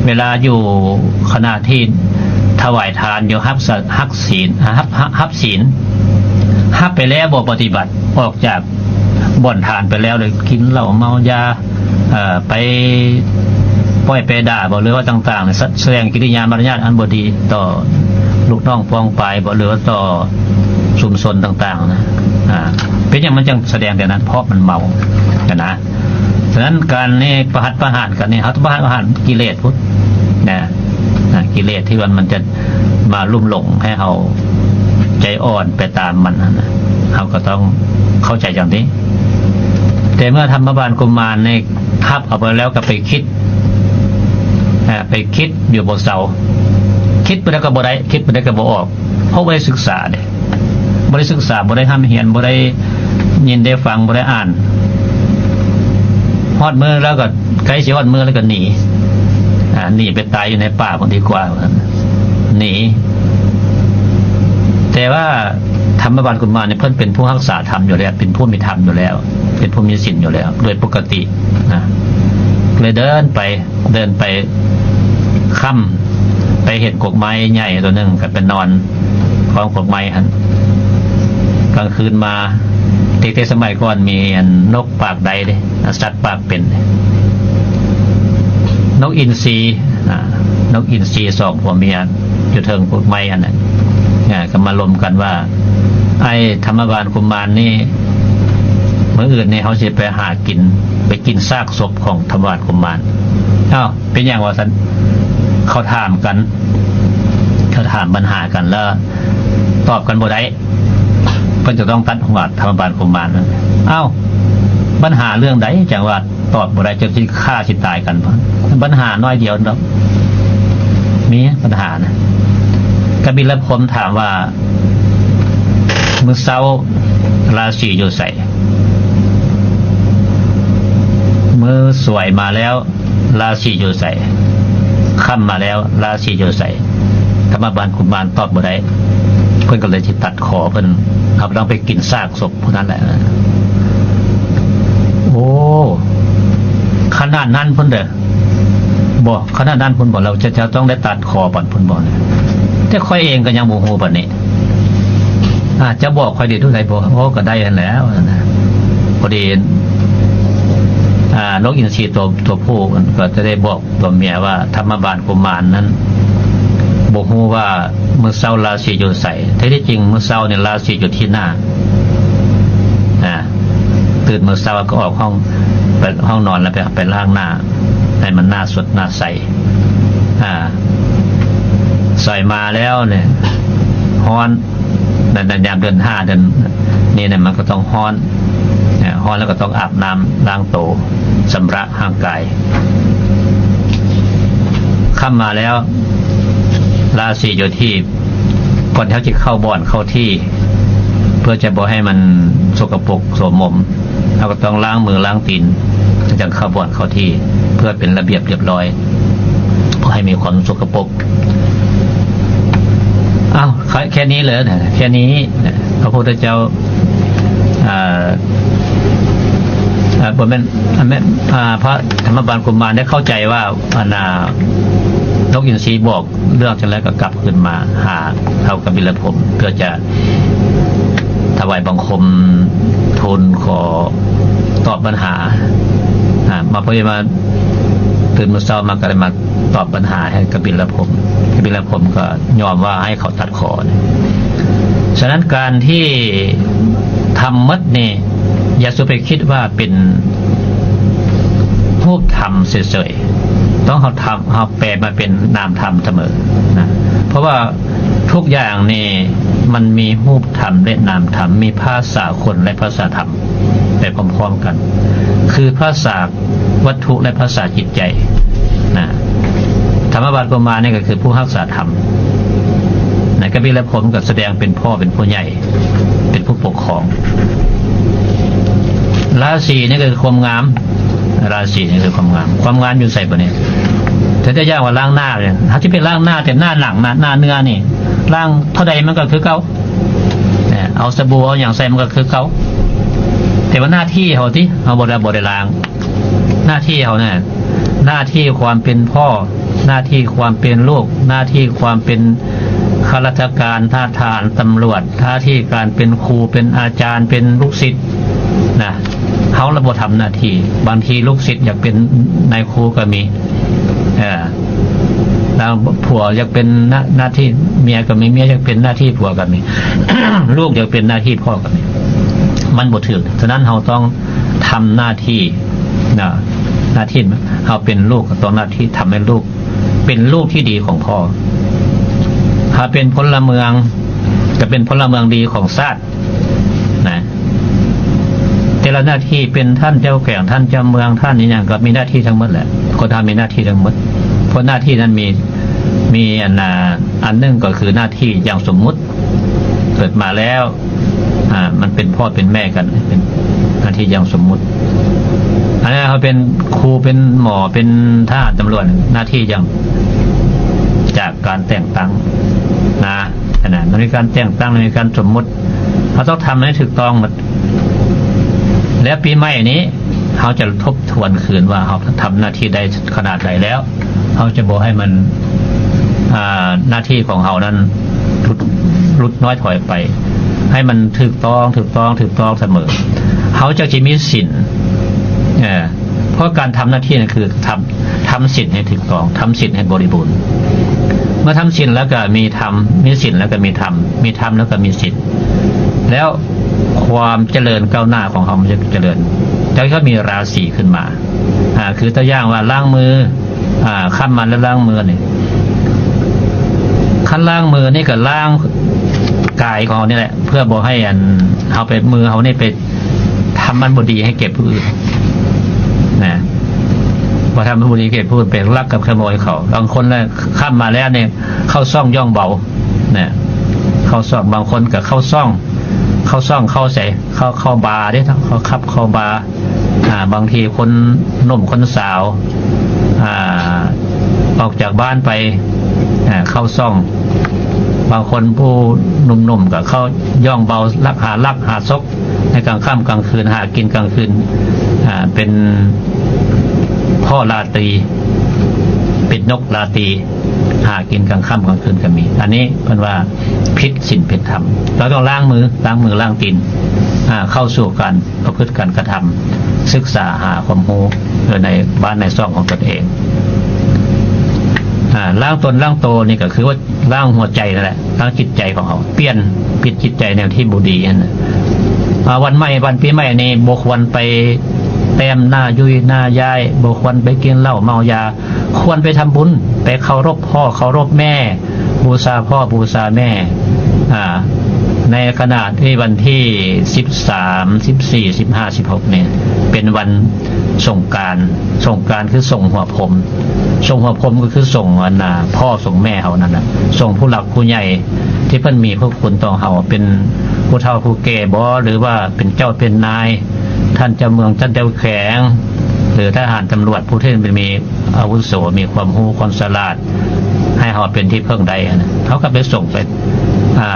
ເວລາຢູ່ຂະນະທີ່ຖວາຍທານຢູ່ ຮັບສະ ຮັກສີນ ຮັບ ຮັບ ຮັບສີນ ຮັບໄປແລ້ວບໍ່ປະຕິບັດ ອອກຈາກບ່ອນທານໄປແລ້ວ ໄດ້ກິນເຫຼົ້າເມົາຢາ ເອີ ໄປປ້ອຍໄປດ່າບໍ ຫຼືວ່າຕ່າງໆ ສະ ສະແດງກິລິຍາມາລະຍາດອັນບໍ່ດີຕໍ່ລູກນ້ອງປອງປາຍບໍ ຫຼືວ່າຕໍ່ຊຸມຊົນຕ່າງໆ ນະ ອາ ເປັນຫຍັງມັນຈັ່ງສະແດງແບບນັ້ນ? ເພາະມັນເມົາຫັ້ນນະ. ສະນັ້ນການນີ້ປະຫັດປະຫານກັນນີ້ ເຮົາຕ້ອງປະຫັດປະຫານກິເລດພຸ້ນນະ ນະ ກິເລດທີ່ວ່າມັນຈະມາລຸ່ມຫຼົງໃຫ້ເຮົາໃຈອ່ອນໄປຕາມມັນຫັ້ນນະ ເຮົາກໍຕ້ອງເຂົ້າໃຈຈັ່ງນີ້. ແຕ່ເມື່ອທຳມະບານກຸມມານນີ້ຮັບເອົາໄປແລ້ວກໍໄປຄິດ ອາ ໄປຄິດຢູ່ບໍ່ເຊົາ ຄິດປານໃດກໍບໍ່ໄດ້ ຄິດປານໃດກໍບໍ່ອອກ ເພາະບໍ່ໄດ້ສຶກສາເດ້ ບໍ່ໄດ້ສຶກສາ ບໍ່ໄດ້ຮ່ຳຮຽນ ບໍ່ໄດ້ຍິນໄດ້ຟັງ ບໍ່ໄດ້ອ່ານ ຮອດມື້ແລ້ວກໍ ໃກ້ຊິຮອດມື້ແລ້ວກໍໜີ ອາ ໜີໄປຕາຍຢູ່ໃນປ່າພຸ້ນດີກວ່າ ໜີ. ແຕ່ວ່າທຳມະບານກຸມານນີ້ ເພິ່ນເປັນຜູ້ຮັກສາທຳຢູ່ແລ້ວ ເປັນຜູ້ມີທຳຢູ່ແລ້ວ ເປັນຜູ້ມີສິນຢູ່ແລ້ວໂດຍປົກກະຕິນະ ເລີຍເດີນໄປ ເດີນໄປຄ່ຳ ໄປເຫັນກົກໄມ້ໃຫຍ່ໂຕໜຶ່ງ ກໍໄປນອນ ຂອງກົກໄມ້ຫັ້ນ ກາງຄືນມາ ແຕ່ ແຕ່ສະໄໝກ່ອນມີອັນນົກປາກໄດເດ້ ສັດປາກເປັນ ນົກອິນຊີ ອາ ນົກອິນຊີສອງຜົວເມຍຢູ່ເທິງກົກໄມ້ອັນນັ້ນ ອາ ກໍມາລົມກັນວ່າ ໄອ້ທຳມະບານກຸມານນີ້ ມື້ອື່ນນີ້ເຮົາຊິໄປຫາກິນ ໄປກິນຊາກສົບຂອງທຳມະບານກຸມານ. ອ້າວ ເປັນຫຍັງວ່າຊັ້ນ ເຂົາຖາມກັນ ເຂົາຖາມບັນຫາກັນ ແລ້ວຕອບກັນບໍ່ໄດ້ ເພິ່ນຈະຕ້ອງຕັດຫົວທຳມະບານກຸມານ. ອ້າວ ບັນຫາເລື່ອງໃດຈັ່ງວ່າຕອບບໍ່ໄດ້ ຈົນຊິຂ້າຊິຕາຍກັນ? ບັນຫາໜ້ອຍດຽວດອກ ມີບັນຫານະ. ກະບິລະພົມຖາມວ່າ ມື້ເຊົ້າລາສີຢູ່ໃສ? ມື້ສວຍມາແລ້ວ ລາສີຢູ່ໃສ? ຄ່ຳມາແລ້ວ ລາສີຢູ່ໃສ? ທຳມະບານກຸມານຕອບບໍ່ໄດ້ ເພິ່ນກໍເລີຍຊິຕັດຄໍເພິ່ນ ເອົາໄປ ຕ້ອງໄປກິນຊາກສົບຜູ້ນັ້ນແຫຼະ. ໂອ້ ຂະໜາດນັ້ນພຸ້ນເດີ. ບໍ່ ຂະໜາດນັ້ນພຸ້ນບໍ? ແລ້ວເຈົ້າ ເຈົ້າຕ້ອງໄດ້ຕັດຄໍປານພຸ້ນບໍ? ແຕ່ຂ້ອຍເອງກໍຍັງບໍ່ຮູ້ປານນີ້. ອາ ເຈົ້າບອກຂ້ອຍໄດ້ເທົ່າໃດບໍ່? ໂອ້ ກໍໄດ້ຫັ້ນແຫຼະ. ພໍດີ ອາ ນົກອິນຊີຕົວ ຕົວຜູ້ກໍຈະໄດ້ບອກຕົວເມຍວ່າ ທຳມະບານກຸມານນັ້ນບໍ່ຮູ້ວ່າມື້ເຊົ້າລາສີຢູ່ໃສ. ແທ້ທີ່ຈິງມື້ເຊົ້ານີ້ລາສີຢູ່ທີ່ໜ້າ. ອາ ຕື່ນມື້ເຊົ້າກໍອອກຫ້ອງ ໄປຫ້ອງນອນ ແລ້ວໄປ ໄປລ້າງໜ້າ ໃຫ້ມັນໜ້າສົດໜ້າໃສ. ອາ ສວຍມາແລ້ວນີ້ ຮ້ອນ ໃນ ໃນຍາມເດືອນຫ້າເດືອນນີ້ນະ ມັນກໍຕ້ອງຮ້ອນ ອາ ຮ້ອນແລ້ວກໍຕ້ອງອາບນ້ຳລ້າງໂຕ ຊຳລະຮ່າງກາຍ. ຄ່ຳມາແລ້ວ ລາສີຢູ່ທີ່ ກ່ອນທີ່ເຮົາຈະເຂົ້າບ່ອນເຂົ້າທີ່ ເພື່ອຈະບໍ່ໃຫ້ມັນສົກກະປົກໂສມມົມ ເຮົາກໍຕ້ອງລ້າງມືລ້າງຕີນ ຈັ່ງເຂົ້າບ່ອນເຂົ້າທີ່ ເພື່ອເປັນລະບຽບລຽບຮ້ອຍ ບໍ່ໃຫ້ມີຄວາມສົກກະປົກ. ອ້າວ ແຄ່ ແຄ່ນີ້ເລີຍນະ ແຄ່ນີ້ນະ ພະພຸດທະເຈົ້າ ອາ ອາ ບໍ່ແມ່ນ ອາ ແມ່ນ ອາ ພະທຳມະບານກຸມານໄດ້ເຂົ້າໃຈວ່າ ອັນນ່າ ຕົກອິນຊີບອກເລື່ອງຈັ່ງໃດກໍກັບຄືນມາຫາທ້າວກະບິລະພົມ ເພື່ອຈະຖວາຍບັງຄົມທູນຂໍຕອບບັນຫາ ອາ ມາພໍດີມາຕື່ນມື້ເຊົ້າມາກໍໄດ້ມາຕອບບັນຫາໃຫ້ກະບິລະພົມ ກະບິລະພົມກໍຍອມວ່າໃຫ້ເຂົາຕັດຄໍ. ສະນັ້ນການທີ່ທຳໝົດນີ້ ຢ່າສູ່ໄປຄິດວ່າເປັນຮູບທຳເສີຍໆ ຕ້ອງເຮົາທຳ ເຮົາແປມາເປັນນາມທຳສະເໝີນະ ເພາະວ່າທຸກຢ່າງນີ້ມັນມີຮູບທຳ ແລະ ນາມທຳ ມີພາສາຄົນ ແລະ ພາສາທຳໄປພ້ອມໆກັນ ຄືພາສາວັດຖຸ ແລະ ພາສາຈິດໃຈນະ. ທຳມະບານກຸມານນີ້ກໍຄືຜູ້ຮັກສາທຳນະ ກະບິລະພົມກໍສະແດງເປັນພໍ່ເປັນຜູ້ໃຫຍ່ ເປັນຜູ້ປົກຄອງ. ລາສີນີ້ກໍຄືຄວາມງາມ ລາສີນີ້ຄືຄວາມງາມ ຄວາມງາມຢູ່ໃສບາດນີ້? ແຕ່ ແຕ່ຢ່າງວ່າລ້າງໜ້ານີ້ ເຮົາຊິໄປລ້າງໜ້າແຕ່ໜ້າຫຼັງ ໜ້າ ໜ້າເນື້ອນີ້ ລ້າງເທົ່າໃດມັນກໍຄືເກົ່າ ເອົາສະບູເອົາຫຍັງໃສ່ມັນກໍຄືເກົ່າ. ແຕ່ວ່າໜ້າທີ່ເຮົາຕິ ເຮົາບໍ່ໄດ້ ບໍ່ໄດ້ລ້າງ ໜ້າທີ່ເຮົານະ ໜ້າທີ່ຄວາມເປັນພໍ່ ໜ້າທີ່ຄວາມເປັນລູກ ໜ້າທີ່ຄວາມເປັນຂ້າລາຊະການ ທະຫານ ຕຳຫຼວດ ໜ້າທີ່ການເປັນຄູ ເປັນອາຈານ ເປັນລູກສິດນະ ເຮົາລະບໍ່ທຳໜ້າທີ່. ບາງທີລູກສິດຢາກເປັນນາຍຄູກໍມີ ເອີ ລາງຜົວຢາກເປັນໜ້າ ໜ້າທີ່ເມຍກໍມີ ເມຍຢາກເປັນໜ້າທີ່ຜົວກໍມີ ລູກຢາກເປັນໜ້າທີ່ພໍ່ກໍມີ ມັນບໍ່ຖືກ. ສະນັ້ນເຮົາຕ້ອງທຳໜ້າທີ່ນະ ໜ້າທີ່ເຮົາເປັນລູກກໍຕ້ອງໜ້າທີ່ທຳໃຫ້ລູກ ເປັນລູກທີ່ດີຂອງພໍ່ ຖ້າເປັນພົນລະເມືອງກໍເປັນພົນລະເມືອງດີຂອງຊາດນະ. ແຕ່ລະໜ້າທີ່ເປັນທ່ານເຈົ້າແຂວງ ທ່ານເຈົ້າເມືອງ ທ່ານອີ່ຫຍັງກໍມີໜ້າທີ່ທັງໝົດແຫຼະ ຄົນເຮົາມີໜ້າທີ່ທັງໝົດ ເພາະໜ້າທີ່ນັ້ນມີ ມີອັນນາ ອັນໜຶ່ງກໍຄືໜ້າທີ່ຢ່າງສົມມຸດ ເກີດມາແລ້ວ ອາ ມັນເປັນພໍ່ເປັນແມ່ກັນ ເປັນໜ້າທີ່ຢ່າງສົມມຸດ. ອັນນັ້ນເຮົາເປັນຄູ ເປັນໝໍ ເປັນທະຫານ ຕຳຫຼວດ ໜ້າທີ່ຢ່າງຈາກການແຕ່ງຕັ້ງນະ ອັນນັ້ນມັນມີການແຕ່ງຕັ້ງ ມີການສົມມຸດ ເຮົາຕ້ອງທຳໃຫ້ຖືກຕ້ອງໝົດ. ແລ້ວປີໃໝ່ນີ້ເຮົາຈະທົບທວນຄືນວ່າເຮົາທຳໜ້າທີ່ໄດ້ຂະໜາດໃດແລ້ວ ເຮົາຈະບໍ່ໃຫ້ມັນ ອາ ໜ້າທີ່ຂອງເຮົານັ້ນຫຼຸດ ຫຼຸດນ້ອຍຖອຍໄປ ໃຫ້ມັນຖືກຕ້ອງ ຖືກຕ້ອງ ຖືກຕ້ອງສະເໝີ ເຮົາຈັ່ງຊິມີສິນ ເອີ ເພາະການທຳໜ້າທີ່ນັ້ນຄືທຳ ທຳສິນໃຫ້ຖືກຕ້ອງ ທຳສິນໃຫ້ບໍລິບູນ. ເມື່ອທຳສິນແລ້ວກໍມີທຳ ມີສິນແລ້ວກໍມີທຳ ມີທຳແລ້ວກໍມີສິນ ແລ້ວຄວາມຈະເລີນກ້າວໜ້າຂອງເຮົາມັນຈະຈະເລີນ ເຈົ້າກໍມີລາສີຂຶ້ນມາ ອາ ຄືຕົວຢ່າງວ່າລ້າງມື ອາ ຄ່ຳມາແລ້ວລ້າງມືນີ້ ຄັນລ້າງມືນີ້ກໍລ້າງກາຍຂອງເຮົານີ້ແຫຼະ ເພື່ອບໍ່ໃຫ້ອັນ ເຮົາໄປ ມືເຮົານີ້ໄປ ທຳອັນບໍ່ດີໃຫ້ແກ່ຜູ້ອື່ນນະ ບໍ່ທຳອັນບໍ່ດີແກ່ຜູ້ອື່ນ ໄປລັກກັບຂະໂມຍເຂົາ. ບາງຄົນນະ ຄ່ຳມາແລ້ວນີ້ ເຂົ້າຊ່ອງຍ່ອງເບົານະ ເຂົ້າຊ່ອງ ບາງຄົນກໍເຂົ້າຊ່ອງ ເຂົ້າຊ່ອງ ເຂົ້າໃສ ເຂົ້າ ເຂົ້າບາເດ້ ເຂົ້າຜັບ ເຂົ້າບາ ອາ ບາງທີຄົນໜຸ່ມຄົນສາວ ອາ ອອກຈາກບ້ານໄປ ອາ ເຂົ້າຊ່ອງ ບາງຄົນຜູ້ໜຸ່ມໆກໍເຂົ້າຍ່ອງເບົາ ລັກ ຫາລັກຫາສົກ ໃນກາງຄ່ຳກາງຄືນ ຫາກິນກາງຄືນ ອາ ເປັນພໍ່ລາຕີ ເປັນນົກລາຕີ ຫາກິນກາງຄ່ຳກາງຄືນກໍມີ. ອັນນີ້ເພິ່ນວ່າຜິດສິນຜິດທຳ. ເຮົາຕ້ອງລ້າງມື ລ້າງມືລ້າງຕີນ ອາ ເຂົ້າສູ່ການປະພຶດການກະທຳ ສຶກສາຫາຄວາມຮູ້ໃນບ້ານໃນຊ່ອງຂອງຕົນເອງ. ອາ ລ້າງຕົນລ້າງໂຕນີ້ກໍຄືວ່າ ລ້າງຫົວໃຈນັ້ນແຫຼະ ລ້າງຈິດໃຈຂອງເຮົາ ປ່ຽນ ປ່ຽນຈິດໃຈແນວທີ່ບໍ່ດີຫັ້ນນະ. ອາ ວັນໃໝ່ ວັນປີໃໝ່ນີ້ບໍ່ຄວນໄປແຕ້ມໜ້າ ຫຍຸ້ຍໜ້າຍ້າຍ ບໍ່ຄວນໄປກິນເຫຼົ້າເມົາຢາ ຄວນໄປທຳບຸນ ໄປເຄົາລົບພໍ່ເຄົາລົບແມ່ ບູຊາພໍ່ບູຊາແມ່. ອາ ໃນຂະນະທີ່ວັນທີສິບສາມ ສິບສີ່ ສິບຫ້າ ສິບຫົກນີ້ ເປັນວັນສົງການ ສົງການຄືສົງຫົວພົມ ສົງຫົວພົມກໍຄືສົງອັນນາ ພໍ່ສົງແມ່ເຮົານັ້ນນະ ສົງຜູ້ຫຼັກຜູ້ໃຫຍ່ທີ່ເພິ່ນມີພະຄຸນຕໍ່ເຮົາ ເປັນຜູ້ເຖົ້າຜູ້ແກ່ບໍ ຫຼືວ່າເປັນເຈົ້າເປັນນາຍ ທ່ານເຈົ້າເມືອງ ທ່ານເຈົ້າແຂວງ ຫຼືທະຫານຕຳຫຼວດ ຜູ້ທີ່ເປັນມີອາວຸໂສ ມີຄວາມຮູ້ຄວາມສະຫຼາດ ໃຫ້ເຮົາເປັນທີ່ເພິ່ງໄດ້ຫັ້ນນະ ເຮົາກໍໄປສົງໄປ ອາ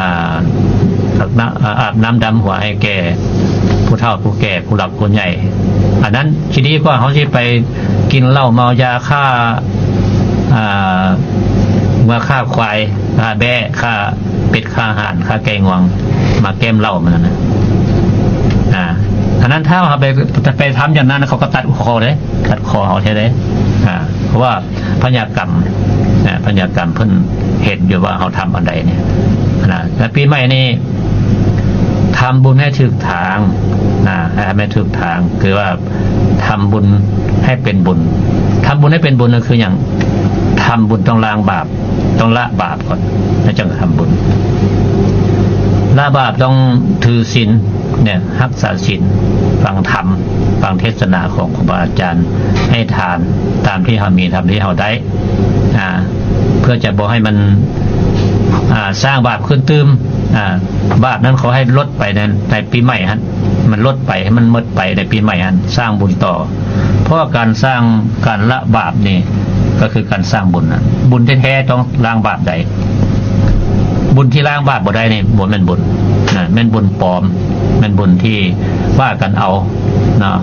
ອາບນ້ຳດຳຫົວໃຫ້ແກ່ຜູ້ເຖົ້າຜູ້ແກ່ ຜູ້ຫຼັກຜູ້ໃຫຍ່. ອັນນັ້ນຊິດີກວ່າເຮົາຊິໄປກິນເຫຼົ້າເມົາຢາ ຄ້າ ອາ ວ່າຂ້າຄວາຍ, ຂ້າແບ້, ຂ້າເປັດ, ຂ້າຫ່ານ, ຂ້າໄກ່ງວງ, ມາແກ້ມເຫຼົ້າມັນນັ້ນນະ. ອາ ອັນນັ້ນຖ້າເຮົາໄປ, ໄປທຳຢ່າງນັ້ນ ເຂົາກໍຕັດຄໍເດ້, ຕັດຄໍເຮົາແທ້ເດ້. ອາ ເພາະວ່າພະຍາກຳ, ອາ ພະຍາກຳເພິ່ນເຫັນຢູ່ວ່າເຮົາທຳອັນໃດນີ້ນະ. ແລະ ປີໃໝ່ນີ້ ທຳບຸນໃຫ້ຖືກທາງນະ, ໃຫ້ມັນຖືກທາງ ຄືວ່າທຳບຸນໃຫ້ເປັນບຸນ. ທຳບຸນໃຫ້ເປັນບຸນກໍຄືຫຍັງ? ທຳບຸນຕ້ອງລ້າງບາບ, ຕ້ອງລະບາບກ່ອນ ແລ້ວຈັ່ງທຳບຸນ. ລະບາບຕ້ອງຖືສິນເນຍ, ຮັກສາສິນ, ຟັງທຳ, ຟັງເທດສະໜາຂອງຄູບາອາຈານ, ໃຫ້ທານຕາມທີ່ເຮົາມີ, ຕາມທີ່ເຮົາໄດ້. ອາ ເພື່ອຈະບໍ່ໃຫ້ມັນ ອາ ສ້າງບາບຂຶ້ນຕື່ມ. ອາ ບາບນັ້ນຂໍໃຫ້ລົດໄປໃນ, ໃນປີໃໝ່ຫັ້ນ, ມັນລົດໄປ, ໃຫ້ມັນໝົດໄປໃນປີໃໝ່ຫັ້ນ, ສ້າງບຸນຕໍ່. ເພາະວ່າການສ້າງ, ການລະບາບນີ້ກໍຄືການສ້າງບຸນນະ. ບຸນແທ້ໆຕ້ອງລ້າງບາບໄດ້. ບຸນທີ່ລ້າງບາບບໍ່ໄດ້ນີ້ບໍ່ແມ່ນບຸນນະ, ແມ່ນບຸນປອມ, ແມ່ນບຸນທີ່ວ່າກັນເອົາເນາະ.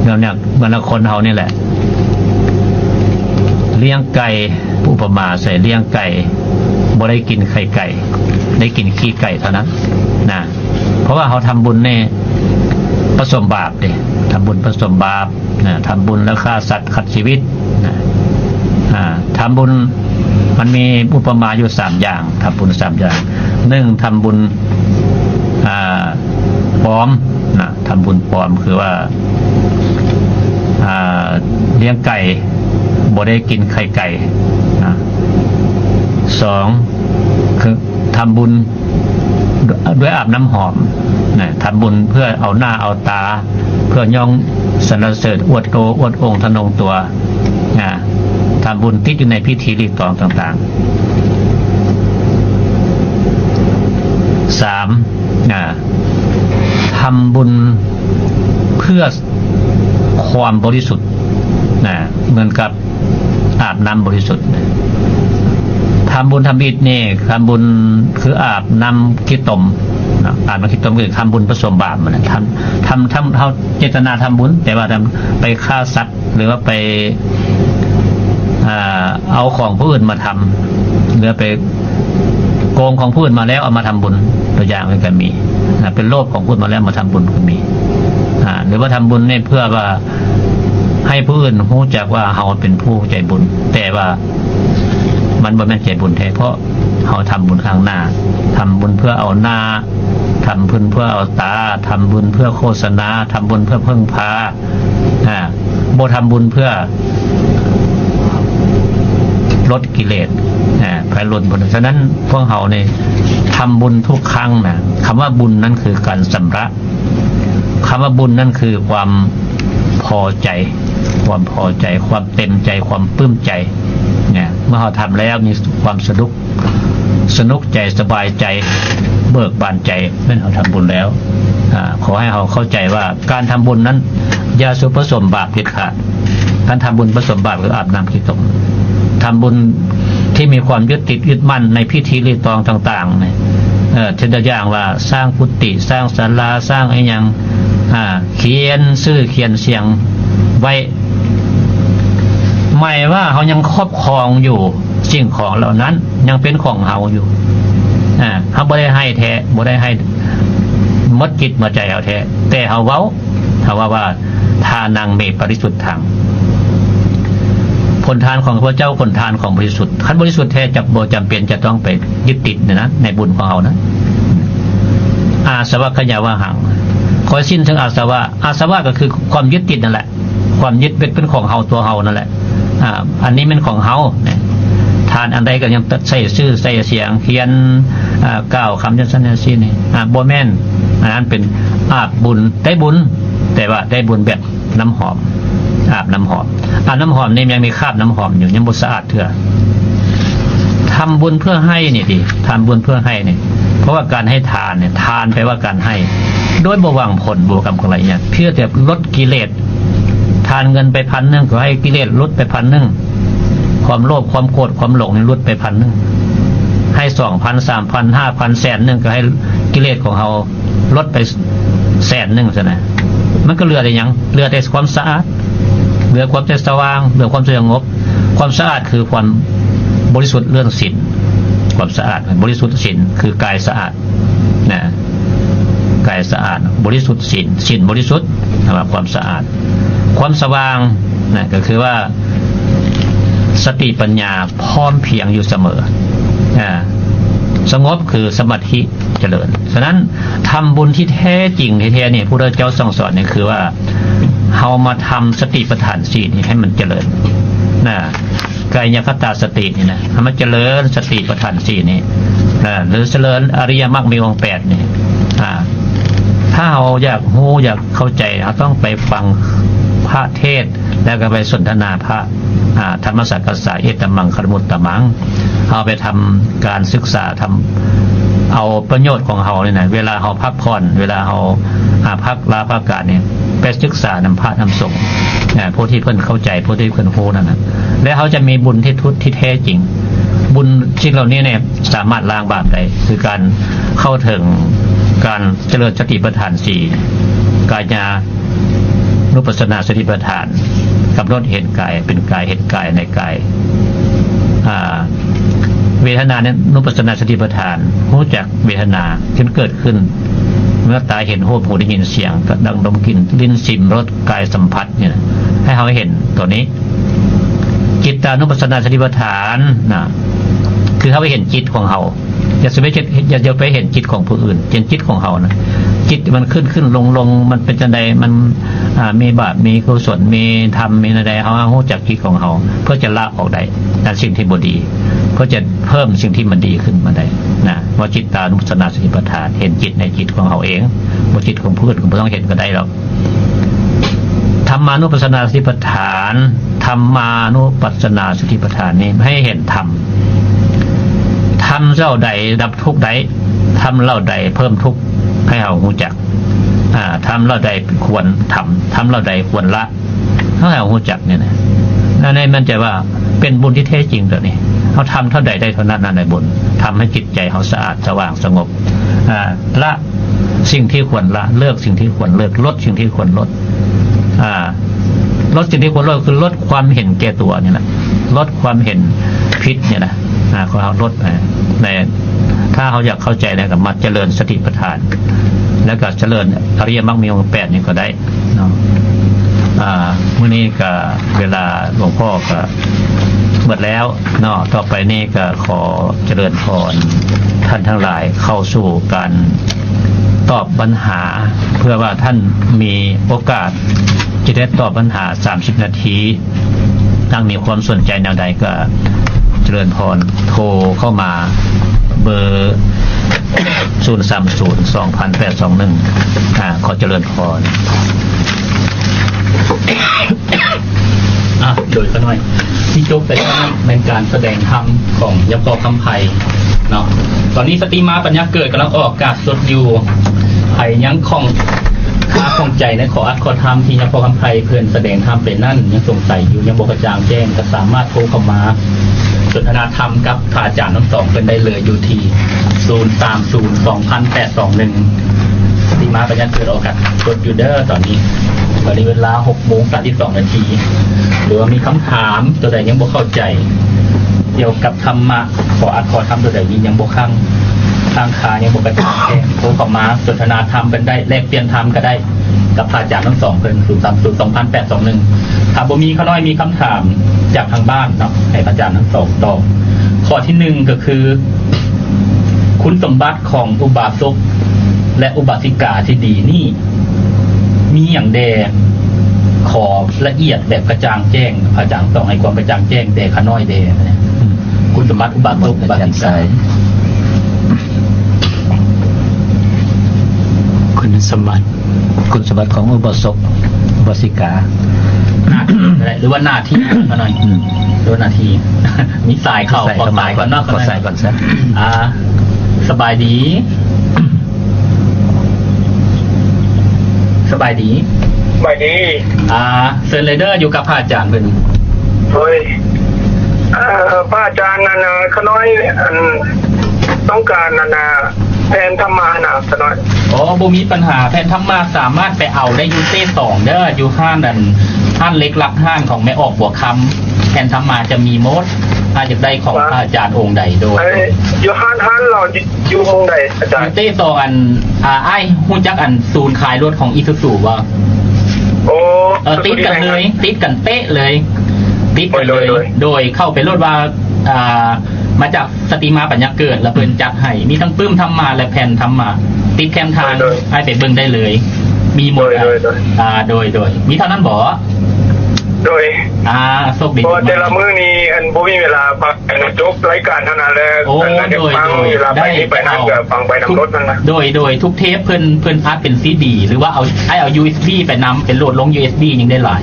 ແນວເນີ້ຍ ເໝືອນກັບຄົນເຮົານີ້ແຫຼະ, ລ້ຽງໄກ່, ອຸປະມາໃສ່ລ້ຽງໄກ່, ບໍ່ໄດ້ກິນໄຂ່ໄກ່, ໄດ້ກິນຂີ້ໄກ່ເທົ່ານັ້ນນະ. ເພາະວ່າເຮົາທຳບຸນນີ້ປະສົມບາບເດ້, ທຳບຸນປະສົມບາບນະ, ທຳບຸນແລ້ວຂ້າສັດຂັດຊີວິດນະ. ອາ ທຳບຸນມັນມີອຸປະມາຢູ່ສາມຢ່າງ, ທຳບຸນສາມຢ່າງ. ໜຶ່ງ ທຳບຸນ ອາ ປອມນະ, ທຳບຸນປອມຄືວ່າ ອາ ລ້ຽງໄກ່ ບໍ່ໄດ້ກິນໄຂ່ໄກ່ນະ. ສອງ ຄືທຳບຸນດ້ວຍອາບນ້ຳຫອມນະ, ທຳບຸນເພື່ອເອົາໜ້າເອົາຕາ, ເພື່ອຍ້ອງສັນລະເສີນ, ອວດໂຕ, ອວດອົງທະນົງຕົວນະ, ທຳບຸນຕິດຢູ່ໃນພິທີລີກຕອງຕ່າງໆ. ສາມ ອາ ທຳບຸນເພື່ອຄວາມບໍລິສຸດນະ, ເໝືອນກັບອາບນ້ຳບໍລິສຸດ. ທຳບຸນທຳອິດນີ້, ທຳບຸນຄືອາບນ້ຳຂີ້ຕົມນະ, ອາບນ້ຳຂີ້ຕົມຄືທຳບຸນປະສົມບາບຫັ້ນນະ. ທຳ, ທຳ, ທຳ, ເຮົາເຈດຕະນາທຳບຸນ, ແຕ່ວ່າທຳ, ໄປຂ້າສັດ ຫຼືວ່າໄປ ອ່າ ເອົາຂອງຜູ້ອື່ນມາທຳ ຫຼືໄປໂກງຂອງຜູ້ອື່ນມາແລ້ວເອົາມາທຳບຸນ, ຕົວຢ່າງມັນກໍມີນະ, ໄປໂລບຂອງຜູ້ອື່ນມາແລ້ວມາທຳບຸນກໍມີ. ອ່າ ຫຼືວ່າທຳບຸນນີ້ເພື່ອວ່າໃຫ້ຜູ້ອື່ນຮູ້ຈັກວ່າເຮົາເປັນຜູ້ໃຈບຸນ, ແຕ່ວ່າມັນບໍ່ແມ່ນໃຈບຸນແທ້, ເພາະເຮົາທຳບຸນຂ້າງໜ້າ, ທຳບຸນເພື່ອເອົາໜ້າ, ທຳບຸນເພື່ອເອົາຕາ, ທຳບຸນເພື່ອໂຄສະນາ, ທຳບຸນເພື່ອເພິ່ງພາ. ອ່າ ບໍ່ທຳບຸນເພື່ອລົດກິເລດ ອ່າ ໄພລຸນພຸ້ນ. ສະນັ້ນພວກເຮົານີ້ທຳບຸນທຸກຄັ້ງນະ, ຄຳວ່າບຸນນັ້ນຄືການຊຳລະ, ຄຳວ່າບຸນນັ້ນຄືຄວາມພໍໃຈ, ຄວາມພໍໃຈ, ຄວາມເຕັມໃຈ, ຄວາມປຶ້ມໃຈນະ. ເມື່ອເຮົາທຳແລ້ວມີຄວາມສະດຸກ ສະໜຸກໃຈ, ສະບາຍໃຈ, ເບີກບານໃຈ, ແມ່ນເຮົາທຳບຸນແລ້ວ. ອາ ຂໍໃຫ້ເຮົາເຂົ້າໃຈວ່າການທຳບຸນນັ້ນຢ່າສູ່ປະສົມບາບເດັດຂາດ. ການທຳບຸນປະສົມບາບຄືອາບນ້ຳຂີ້ຕົມ. ທຳບຸນທີ່ມີຄວາມຍຶດຕິດຍຶດໝັ້ນໃນພິທີລີກຕອງຕ່າງໆນີ້ ເອີ ເຊັ່ນຕົວຢ່າງວ່າສ້າງກຸຕິ, ສ້າງສາລາ, ສ້າງອີ່ຫຍັງ, ອາ ຂຽນຊື່ຂຽນສຽງໄວ້ ໝາຍວ່າເຮົາຍັງຄອບຄອງຢູ່ ສິ່ງຂອງເຫຼົ່ານັ້ນຍັງເປັນຂອງເຮົາຢູ່. ອາ ເຮົາບໍ່ໄດ້ໃຫ້ແທ້, ບໍ່ໄດ້ໃຫ້ໝົດຈິດໝົດໃຈເຮົາແທ້, ແຕ່ເຮົາເວົ້າ, ເຮົາເວົ້າວ່າ ທານັງເມ ປະລິສຸດທັງ, ຜົນທານຂອງຂ້າພະເຈົ້າ ຜົນທານຂອງບໍລິສຸດ. ຄັນບໍລິສຸດແທ້ ຈະບໍ່ຈຳເປັນຈະຕ້ອງໄປຍຶດຕິດໃນນັ້ນ, ໃນບຸນຂອງເຮົານັ້ນ. ອາສະວະຂະຍາວະຫັງ, ຂ້ອຍສິ້ນເຖິງອາສະວະ. ອາສະວະກໍຄືຄວາມຍຶດຕິດນັ້ນແຫຼະ. ຄວາມຍຶດຕິດເປັນຂອງເຮົາ ຕົວເຮົານັ້ນແຫຼະ. ອາ ອັນນີ້ແມ່ນຂອງເຮົານະ. ທານອັນໃດກໍຍັງໃສ່ຊື່ໃສ່ສຽງ, ຂຽນ, ອາ, ກ່າວຄຳຈັ່ງຊັ້ນຈັ່ງຊີ້ນີ້. ອາ ບໍ່ແມ່ນ, ອັນນັ້ນເປັນອາບບຸນ, ໄດ້ບຸນ, ແຕ່ວ່າໄດ້ບຸນແບບນ້ຳຫອມ, ອາບນ້ຳຫອມ. ອາບນ້ຳຫອມນີ້ຍັງມີຄາບນ້ຳຫອມຢູ່, ຍັງບໍ່ສະອາດເທື່ອ. ທຳບຸນເພື່ອໃຫ້ນີ້ຕິ, ທຳບຸນເພື່ອໃຫ້ນີ້, ເພາະວ່າການໃຫ້ທານນີ້, ທານແປວ່າການໃຫ້ ໂດຍບໍ່ຫວັງຜົນ, ບໍ່ຫວັງກຳໄລຫຍັງ, ເພື່ອຈະລົດກິເລດ. ທານເງິນໄປພັນໜຶ່ງ ກໍໃຫ້ກິເລດຫຼຸດໄປພັນໜຶ່ງ, ຄວາມໂລບ, ຄວາມໂກດ, ຄວາມຫຼົງນີ້ຫຼຸດໄປພັນໜຶ່ງ, ໃຫ້ສອງພັນ, ສາມພັນ, ຫ້າພັນ, ແສນໜຶ່ງ ກໍໃຫ້ກິເລດຂອງເຮົາລົດໄປແສນໜຶ່ງຊັ້ນນະ. ມັນກໍເຫຼືອແຕ່ຫຍັງ? ເຫຼືອແຕ່ຄວາມສະອາດ, ເຫຼືອຄວາມແຕ່ສະຫວ່າງ, ເຫຼືອຄວາມສະຫງົບ. ຄວາມສະອາດຄືຄວາມ ບໍລິສຸດເລື່ອງສິນ ຄວາມສະອາດ ບໍລິສຸດສິນ ຄືກາຍສະອາດນະ ກາຍສະອາດ ບໍລິສຸດສິນ ສິນບໍລິສຸດ ຄວາມສະອາດ ຄວາມສະຫວ່າງນະ ກໍຄືວ່າສະຕິປັນຍາພ້ອມພຽງຢູ່ສະເໝີ ອາ ສະຫງົບຄືສະມາທິຈະເລີນ. ສະນັ້ນ ທຳບຸນທີ່ແທ້ຈິງແທ້ໆນີ້ ພຸດທະເຈົ້າສັ່ງສອນນີ້ຄືວ່າ ເຮົາມາທຳສະຕິປະທານສີ່ນີ້ໃຫ້ມັນຈະເລີນນະ ກາຍຍະຄະຕາສະຕິນີ້ນະ ໃຫ້ມັນຈະເລີນສະຕິປະທານສີ່ນີ້ ເອີ ຫຼື ຈະເລີນອະລິຍະມັກມີອົງແປດນີ້ ອາ ຖ້າເຮົາຢາກຮູ້ ຢາກເຂົ້າໃຈ ເຮົາຕ້ອງໄປຟັງພະເທດ ແລ້ວກໍໄປສົນທະນາພະ ອາ ທຳມະສັກກະສາ ເອຕະມັງຄະລະມຸດຕະມັງ ເຮົາໄປທຳການສຶກສາ ທຳເອົາປະໂຫຍດຂອງເຮົານີ້ນະ ເວລາເຮົາພັກຜ່ອນ ເວລາເຮົາ ອາ ພັກລາພັກການນີ້ ໄປສຶກສານຳພະນຳສົງ ອາ ຜູ້ທີ່ເພິ່ນເຂົ້າໃຈ ຜູ້ທີ່ເພິ່ນຮູ້ນັ້ນນະ ແລະ ເຮົາຈະມີບຸນທີ່ທຸດທີ່ແທ້ຈິງ. ບຸນສິ່ງເຫຼົ່ານີ້ນີ້ສາມາດລ້າງບາບໄດ້ ຄືການເຂົ້າເຖິງການຈະເລີນສະຕິປະທານສີ່ ກາຍາ ນຸປັດສະນາສະຕິປະທານ ກຳນົດເຫັນກາຍເປັນກາຍ ເຫັນກາຍໃນກາຍ ອາ ເວທະນານຸປັດສະນາສະຕິປະທານ ຮູ້ຈັກເວທະນາທີ່ເກີດຂຶ້ນ ເມື່ອຕາເຫັນຮູບ ຫູໄດ້ຍິນສຽງ ກະດັງ ດົມ ກິ່ນ ລິ້ນ ຊິມ ລົດ ກາຍສຳຜັດນີ້ນະ ໃຫ້ເຮົາເຫັນໂຕນີ້. ຈິດຕານຸປັດສະນາສະຕິປະທານນະ ຄືເຮົາເຫັນຈິດຂອງເຮົາ ຢ່າໄປເຫັນ ຢ່າໄປເຫັນຈິດຂອງຜູ້ອື່ນ ເຫັນຈິດຂອງເຮົານະ ຈິດມັນຂຶ້ນໆລົງໆ ມັນເປັນຈັ່ງໃດ ມັນ ອາ ມີບາບມີກຸສົນ ມີທຳ ມີແນວໃດ ເຮົາຮູ້ຈັກຈິດຂອງເຮົາ ເພື່ອຈະລະອອກໄດ້ ອັນສິ່ງທີ່ບໍ່ດີ ເພື່ອຈະເພີ່ມສິ່ງທີ່ມັນດີຂຶ້ນມາໄດ້ນະ ວ່າຈິດຕານຸປັດສະນາສະຕິປະທານ ເຫັນຈິດໃນຈິດຂອງເຮົາເອງ ບໍ່ຈິດຂອງຜູ້ອື່ນກໍບໍ່ຕ້ອງເຫັນກໍໄດ້ດອກ. ທຳມານຸປັດສະນາສະຕິປະທານ ທຳມານຸປັດສະນາສະຕິປະທານນີ້ໃຫ້ເຫັນທຳ ທຳເຫຼົ່າໃດດັບທຸກໄດ້ ທຳເຫຼົ່າໃດເພີ່ມທຸກໃຫ້ເຮົາຮູ້ຈັກ ອາ ທຳເຫຼົ່າໃດຄວນທຳ ທຳເຫຼົ່າໃດຄວນລະ ໃຫ້ເຮົາຮູ້ຈັກນີ້ນະ ອັນນີ້ມັນຈະວ່າເປັນບຸນທີ່ແທ້ຈິງຕົວນີ້ ເຮົາທຳເທົ່າໃດໄດ້ເທົ່ານັ້ນນະ ໃນບຸນ ທຳໃຫ້ຈິດໃຈເຮົາສະອາດສະຫວ່າງສະຫງົບ ອາ ລະ ສິ່ງທີ່ຄວນລະ ເລີກສິ່ງທີ່ຄວນເລີກ ລົດສິ່ງທີ່ຄວນລົດ ອາ ລົດສິ່ງທີ່ຄວນລົດ ຄືລົດຄວາມເຫັນແກ່ຕົວນີ້ນະ ລົດຄວາມເຫັນຜິດນີ້ນະ ອາ ຂອງເຮົາລົດ ອາ ໃນ ຖ້າເຮົາຢາກເຂົ້າໃຈແລ້ວກໍມາຈະເລີນສະຕິປະທານ ແລ້ວກໍຈະເລີນອະລິຍະມັກມີອົງແປດນີ້ກໍໄດ້ເນາະ ອາ ມື້ນີ້ກໍເວລາຫຼວງພໍ່ກໍໝົດແລ້ວເນາະ ຕໍ່ໄປນີ້ກໍຂໍຈະເລີນພອນທ່ານທັງຫຼາຍເຂົ້າສູ່ການ ຕອບບັນຫາ ເພື່ອວ່າທ່ານມີໂອກາດຈະໄດ້ຕອບບັນຫາສາມສິບນາທີ. ທ່ານມີຄວາມສົນໃຈແນວໃດກໍຈະເລີນພອນໂທເຂົ້າມາເບີ ສູນສາມສູນ ສອງພັນແປດສອງໜຶ່ງ ອາ ຂໍຈະເລີນພອນ. ອ່ະ ໂດຍຂ້ານ້ອຍທີ່ຈົບໄປແລ້ວນັ້ນແມ່ນການສະແດງທຳຂອງຍາພໍ່ຄຳໄພເນາະ. ຕອນນີ້ສະຕິມາປັນຍາເກີດກຳລັງອອກອາກາດສົດຢູ່. ໃຜຍັງຂ້ອງຄາຂ້ອງໃຈໃນຂໍ້ອັດຂໍ້ທຳທີ່ຍາພໍ່ຄຳໄພເພິ່ນສະແດງທຳໄປນັ້ນ ຍັງສົງໄສຢູ່ ຍັງບໍ່ກະຈ່າງແຈ້ງ ກໍສາມາດໂທເຂົ້າມາສົນທະນາທຳກັບພະອາຈານທັງສອງເພິ່ນໄດ້ເລີຍ ຢູ່ທີ່ ສູນສາມສູນ ສອງພັນແປດສອງໜຶ່ງ. ສະຕິມາປັນຍາເກີດອອກອາກາດສົດຢູ່ເດີຕອນນີ້. ຕອນນີ້ເວລາຫົກໂມງສາມສິບສອງນາທີ ຫຼືວ່າມີຄຳຖາມຕົວໃດຍັງບໍ່ເຂົ້າໃຈກ່ຽວກັບທຳມະ ຂໍ້ອັດຂໍ້ທຳຕົວໃດນີ້ຍັງບໍ່ຄັງ ຄ້າງຄາຍັງບໍ່ກະຈ່າງແຈ້ງ ໂທເຂົ້າມາສົນທະນາທຳກັນໄດ້ ແລກປ່ຽນທຳກໍໄດ້ ກັບພະອາຈານທັງສອງເພິ່ນ ສູນສາມສູນ ສອງພັນແປດສອງໜຶ່ງ. ຖ້າບໍ່ມີ ຂ້ານ້ອຍມີຄຳຖາມຈາກທາງບ້ານເນາະ ໃຫ້ພະອາຈານທັງສອງຕອບ. ຂໍ້ທີໜຶ່ງກໍຄື ຄຸນສົມບັດຂອງອຸບາສົກ ແລະ ອຸບາສິກາທີ່ດີນີ້ ມີຫຍັງແດ່? ຂໍລະອຽດແບບກະຈ່າງແຈ້ງ ອາຈານຕ້ອງໃຫ້ຄວາມກະຈ່າງແຈ້ງແຕ່ຂ້ານ້ອຍແດ່. ອືມ ຄຸນສົມບັດອຸບາສົກ ອຸບາສິກາ ຄຸນສົມບັດ ຄຸນສົມບັດຂອງອຸບາສົກ ອຸບາສິກາ ໜ້າທີ່ກໍໄດ້ ຫຼືວ່າໜ້າທີ່ ຂ້ານ້ອຍ ອືມ ຫຼືວ່າໜ້າທີ່ ມີສາຍເຂົ້າ ຂໍສາຍກ່ອນເນາະ ຂໍສາຍກ່ອນຊະ. ອ່າ ສະບາຍດີ ສະບາຍດີ ສະບາຍດີ. ອ່າ ເຊີນເລີຍເດີ ຢູ່ກັບພະອາຈານເພິ່ນ. ໂດຍ ເອີ ພະອາຈານ ອັນ ຂ້ານ້ອຍ ອັນ ຕ້ອງການ ອັນ ແຜ່ນທຳມະນະ ຂ້ານ້ອຍ. ອໍ ບໍ່ມີປັນຫາ ແຜ່ນທຳມະສາມາດໄປເອົາໄດ້ຢູ່ເຊສອງເດີ ຢູ່ຮ້ານ ອັນ ຮ້ານເຫຼັກຫຼັກຮ້ານຂອງແມ່ອອກບົວຄຳ ແຜ່ນທຳມະຈະມີໝົດ. ຖ້າຢາກໄດ້ຂອງພະອາຈານອົງໃດ ໂດຍ ເອີ ຢູ່ຮ້ານ ຮ້ານລາວຢູ່ ຢູ່ໝ່ອງໃດອາຈານ? ຢູ່ເຕສອງ ອັນ ອ່າ ອ້າຍຮູ້ຈັກອັນສູນຂາຍລົດຂອງອີຊູຊູບໍ່? ໂອ້ ເອີ ຕິດກັນເລີຍ ຕິດກັນເປະເລີຍ ຕິດກັນເລີຍ ໂດຍ ໂດຍ ໂດຍ ເຂົ້າໄປໂລດວ່າ ອ່າ ມາຈາກສະຕິມາ ປັນຍາເກີດ ແລ້ວເພິ່ນຈັດໃຫ້ ມີທັງປຶ້ມທຳມາ ແລະ ແຜ່ນທຳມາ ຕິດແຄມທາງ ໂດຍ ໂດຍ ອ້າຍໄປເບິ່ງໄດ້ເລີຍ ມີໝົດ ໂດຍ ໂດຍ ໂດຍ ອ່າ ໂດຍ ໂດຍ ມີເທົ່ານັ້ນບໍ່? ໂດຍ ອ່າ ໂຊກດີ ເພາະວ່າແຕ່ລະມື້ນີ້ ອັນ ບໍ່ມີເວລາພັກ ອັນ ຈົບລາຍການເທົ່ານັ້ນແຫຼະ ໂອ້ ອັນ ໂດຍ ໂດຍ ເວລາໄປນີ້ໄປນັ້ນກໍຟັງໄປນຳລົດນັ້ນນະ ໂດຍ ໂດຍ ທຸກເທບເພິ່ນ ເພິ່ນອັດເປັນຊີດີ ຫຼືວ່າເອົາ ອ້າຍເອົາຢູເອັສບີໄປນຳ ໄປໂຫຼດລົງຢູເອັສບີຍັງໄດ້ຫຼາຍ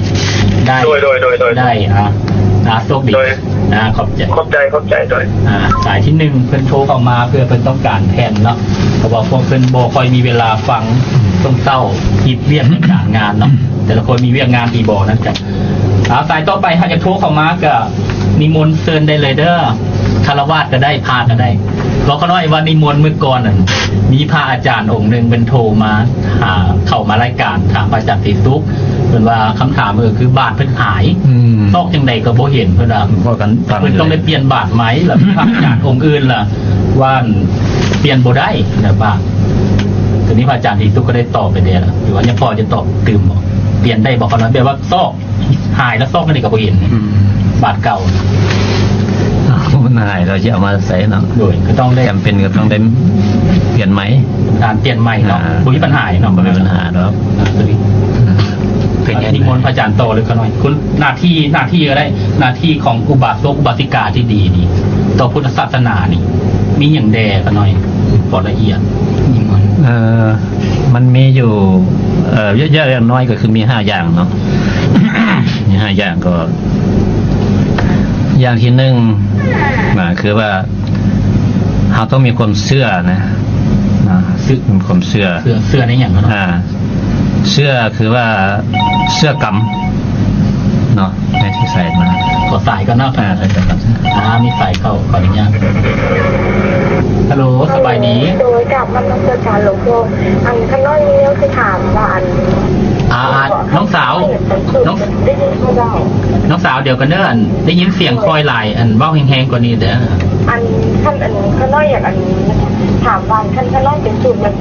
ໄດ້ ໂດຍ ໂດຍ ໂດຍ ໂດຍ ໄດ້ ອ່າ ອ່າ ໂຊກດີ ໂດຍ ອ່າ ຂອບໃຈ ຂອບໃຈ ຂອບໃຈ ໂດຍ ອ່າ ສາຍທີໜຶ່ງ ເພິ່ນໂທເຂົ້າມາເພື່ອເພິ່ນຕ້ອງການແຜ່ນເນາະ ເພາະວ່າພວກເພິ່ນບໍ່ຄ່ອຍມີເວລາຟັງ ຊ່ວງເຊົ້າ ຮີດວຽກການງານເນາະ ແຕ່ລະຄົນມີວຽກງານຕີບໍ່ນັ້ນກະ ອ່າ ສາຍຕໍ່ໄປ ຫາກຢາກໂທເຂົ້າມາກະນິມົນເຊີນໄດ້ເລີຍເດີ ຄາລະວາດກະໄດ້ ພະກະໄດ້ ບອກຂ້ານ້ອຍວ່ານິມົນມື້ກ່ອນນັ້ນ ມີພະອາຈານອົງໜຶ່ງເພິ່ນໂທມາຫາ ເຂົ້າມາລາຍການ ຖາມພະອາຈານສີສຸກ ເພິ່ນວ່າຄຳຖາມ ເອີ ຄືບາດເພິ່ນຫາຍ ອືມ ຊອກຈັ່ງໃດກໍບໍ່ເຫັນ ເພິ່ນວ່າ ເພິ່ນຕ້ອງໄດ້ປ່ຽນບາດໃໝ່ ແລ້ວພະອາຈານອົງອື່ນລະວ່າປ່ຽນບໍ່ໄດ້ ແລ້ວບາດ ຕອນນີ້ພະອາຈານສີສຸກກໍໄດ້ຕອບໄປແດ່ລະ ຫຼືວ່າຍັງພໍຈະຕອບຕື່ມບໍ່? ປ່ຽນໄດ້ບໍ່? ເຂົານັ້ນແບບວ່າຊອກ ຫາຍແລ້ວຊອກອັນໃດກໍບໍ່ເຫັນ ອືມ ບາດເກົ່າ ເອົາ ມັນຫາຍແລ້ວຊິເອົາມາໃສເນາະ ໂດຍ ກໍຕ້ອງໄດ້ ຈຳເປັນກໍຕ້ອງໄດ້ປ່ຽນໃໝ່ ການປ່ຽນໃໝ່ເນາະ ອ່າ ບໍ່ມີບັນຫາເນາະ ບໍ່ມີບັນຫາດອກ ອ່າ ຕົວນີ້ ເປັນຫຍັງ ນິມົນພະອາຈານຕໍ່ເລີຍຂ້ານ້ອຍ ຄຸນ ໜ້າທີ່ ໜ້າທີ່ກໍໄດ້ ໜ້າທີ່ຂອງອຸບາສົກອຸບາສິກາທີ່ດີນີ້ ຕໍ່ພຸດທະສາສະໜານີ້ ມີຫຍັງແດ່ຂ້ານ້ອຍ ຂໍລະອຽດ ນິມົນ ເອີ ມັນມີຢູ່ ເອີ ຢ່າງ ຢ່າງ ຢ່າງໜ້ອຍກໍຄືມີຫ້າຢ່າງເນາະ ມີຫ້າຢ່າງ ກໍຢ່າງທີໜຶ່ງນະ ຄືວ່າເຮົາຕ້ອງມີຄວາມເຊື່ອນະ ນະ ມີຄວາມເຊື່ອ ເຊື່ອ ເຊື່ອໃນຫຍັງເນາະ? ອ່າ ເຊື່ອຄືວ່າເຊື່ອກຳເນາະ ໃນທີ່ໃສ່ມາ ຂໍສາຍກ່ອນເນາະ ອ່າ ສາຍກ່ອນ ອ່າ ມີສາຍເຂົ້າ ຂໍອະນຸຍາດ ຮັລໂຫຼ ສະບາຍດີ ໂດຍ ກັບມານມັສການຫຼວງພໍ່ ອັນ ຂ້ານ້ອຍມີແນວຊິຖາມວ່າ ອັນ ອ່າ ນ້ອງສາວ ນ້ອງ ໄດ້ຍິນບໍ່ເຈົ້າ? ນ້ອງສາວ ດຽວກ່ອນເດີ ອັນ ໄດ້ຍິນສຽງຄ່ອຍຫຼາຍ ອັນ ເວົ້າແຮງໆກວ່ານີ້ເດີ ອັນ ຄັນ ອັນ ຂ້ານ້ອຍຢາກ ອັນ ຖາມວ່າ ຄັນຂ້ານ້ອຍເປັນສູດແບບ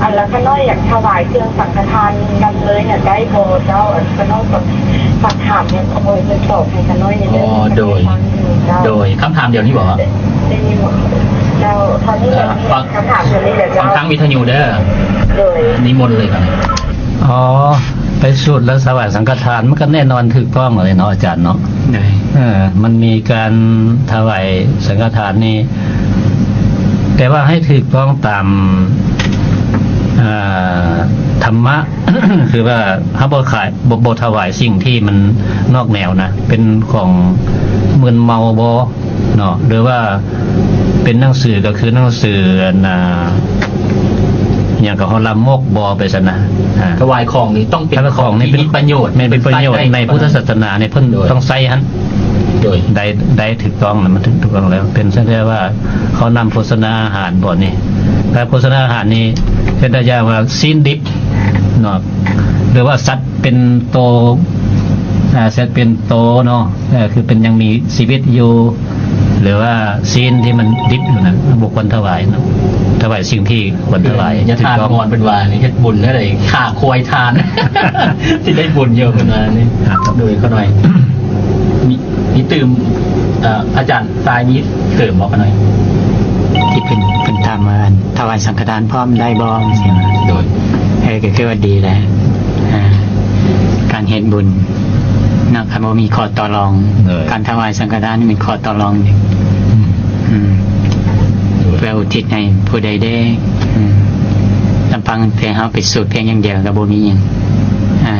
ອັນລະຂ້ານ້ອຍຢາກຖວາຍເຄື່ອງສັງຄະທານນຳເລີຍນະ ໄດ້ບໍ່ເຈົ້າ? ອັນຂ້ານ້ອຍກໍຝາກຖາມໃຫ້ເພິ່ນຕອບໃຫ້ຂ້ານ້ອຍແດ່ເດີ. ອໍ ໂດຍ ໂດຍ ຄຳຖາມດຽວນີ້ບໍ? ໄດ້ຍິນບໍ່ເຈົ້າ? ຄຳຖາມດຽວນີ້ແຫຼະເຈົ້າ ຟັງທາງວິທະຍຸເດີ. ໂດຍ ນິມົນເລີຍຄັບ. ອໍ ໄປສູດແລ້ວຖວາຍສັງຄະທານ ມັນກໍແນ່ນອນຖືກຕ້ອງເລີຍເນາະອາຈານເນາະ. ໂດຍ ເອີ ມັນມີການຖວາຍສັງຄະທານນີ້ ແຕ່ວ່າໃຫ້ຖືກຕ້ອງຕາມ ເອີ ທຳມະ ຄືວ່າເຮົາບໍ່ຂາຍ ບໍ່ ບໍ່ຖວາຍສິ່ງທີ່ມັນນອກແນວນະ ເປັນຂອງມຶນເມົາບໍເນາະ ຫຼືວ່າເປັນໜັງສື ກໍຄືໜັງສື ອັນ ອ່າ ຫຍັງກໍ ເຮົາລາມົກບໍ ໄປຊັ້ນນະ. ອ່າ ຖວາຍຂອງນີ້ຕ້ອງເປັນຂອງທີ່ມີປະໂຫຍດ ແມ່ນເປັນປະໂຫຍດໃນພຸດທະສາສະໜານີ້ ເພິ່ນ ໂດຍ ຕ້ອງໃຊ້ຫັ້ນ. ໂດຍ ໄດ້ ໄດ້ຖືກຕ້ອງແລ້ວ ມັນຖືກຕ້ອງແລ້ວ ເປັນເຊັ່ນແທ້ວ່າເຂົານຳໂພຊະນາອາຫານບໍ່ນີ້ ການໂພຊະນາອາຫານນີ້ ເຊັ່ນຕົວຢ່າງວ່າຊີ້ນດິບເນາະ ຫຼືວ່າສັດເປັນໂຕ ອ່າ ສັດເປັນໂຕເນາະ ເອີ ຄືເປັນຍັງມີຊີວິດຢູ່ ຫຼືວ່າຊີ້ນທີ່ມັນດິບຢູ່ນັ້ນ ບໍ່ຄວນຖວາຍເນາະ ຖວາຍສິ່ງທີ່ຄວນຖວາຍ. ຢ່າ ທ່ານ ຖືກຕ້ອງ ມອນເພິ່ນວ່ານີ້ ເຮັດບຸນແນວໃດ ຂ້າຄວາຍທານ ຊິໄດ້ບຸນຢູ່ເພິ່ນວ່ານີ້. ໂດຍ ຂ້ານ້ອຍ ມີ ມີຕື່ມ ເອີ ອາຈານຊາຍມີເສີມບໍ່ຂ້ານ້ອຍ? ທີ່ເພິ່ນ ເພິ່ນຖາມວ່າ ຖວາຍສັງຄະທານພ້ອມໄດ້ບໍ່? ໂດຍ ເອີ ກໍຄືວ່າດີແຫຼະ ອ່າ ການເຮັດບຸນເນາະ ຄັນບໍ່ມີຂໍ້ຕໍ່ລອງ ໂດຍ ການຖວາຍສັງຄະທານນີ້ມີຂໍ້ຕໍ່ລອງ ອືມ ອືມ ໂດຍ ເພື່ອອຸທິດໃຫ້ຜູ້ໃດແດ່ ອືມ ລຳພັງແຕ່ເຮົາໄປສູດພຽງຢ່າງດຽວກໍບໍ່ມີຫຍັງ ອ່າ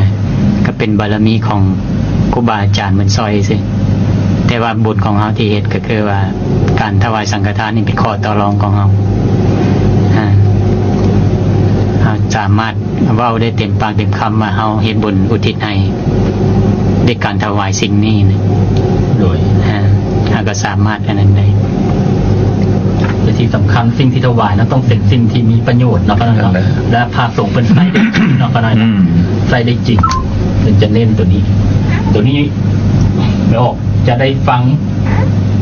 ກໍເປັນບາລະມີຂອງຄູບາອາຈານເພິ່ນຊ່ອຍຊື່ ແຕ່ວ່າບຸນຂອງເຮົາທີ່ເຮັດກໍຄືວ່າ ການຖວາຍສັງຄະທານນີ້ເປັນຂໍ້ຕໍ່ລອງຂອງເຮົາ ອ່າ ເຮົາສາມາດເວົ້າໄດ້ເຕັມປາກເຕັມຄຳວ່າເຮົາເຮັດບຸນອຸທິດໃຫ້ ດ້ວຍການຖວາຍສິ່ງນີ້ນະ. ໂດຍ ອ່າ ເຮົາກໍສາມາດອັນນັ້ນໄດ້ ແຕ່ທີ່ສຳຄັນ ສິ່ງທີ່ຖວາຍນັ້ນຕ້ອງເປັນສິ່ງທີ່ມີປະໂຫຍດເນາະ ເນາະ ແລະ ພະສົງເພິ່ນໃຊ້ໄດ້ຈິງເນາະ ອືມ ໃຊ້ໄດ້ຈິງ ເພິ່ນຈະເນັ້ນໂຕນີ້ ໂຕນີ້ ແມ່ອອກ ຈະໄດ້ຟັງ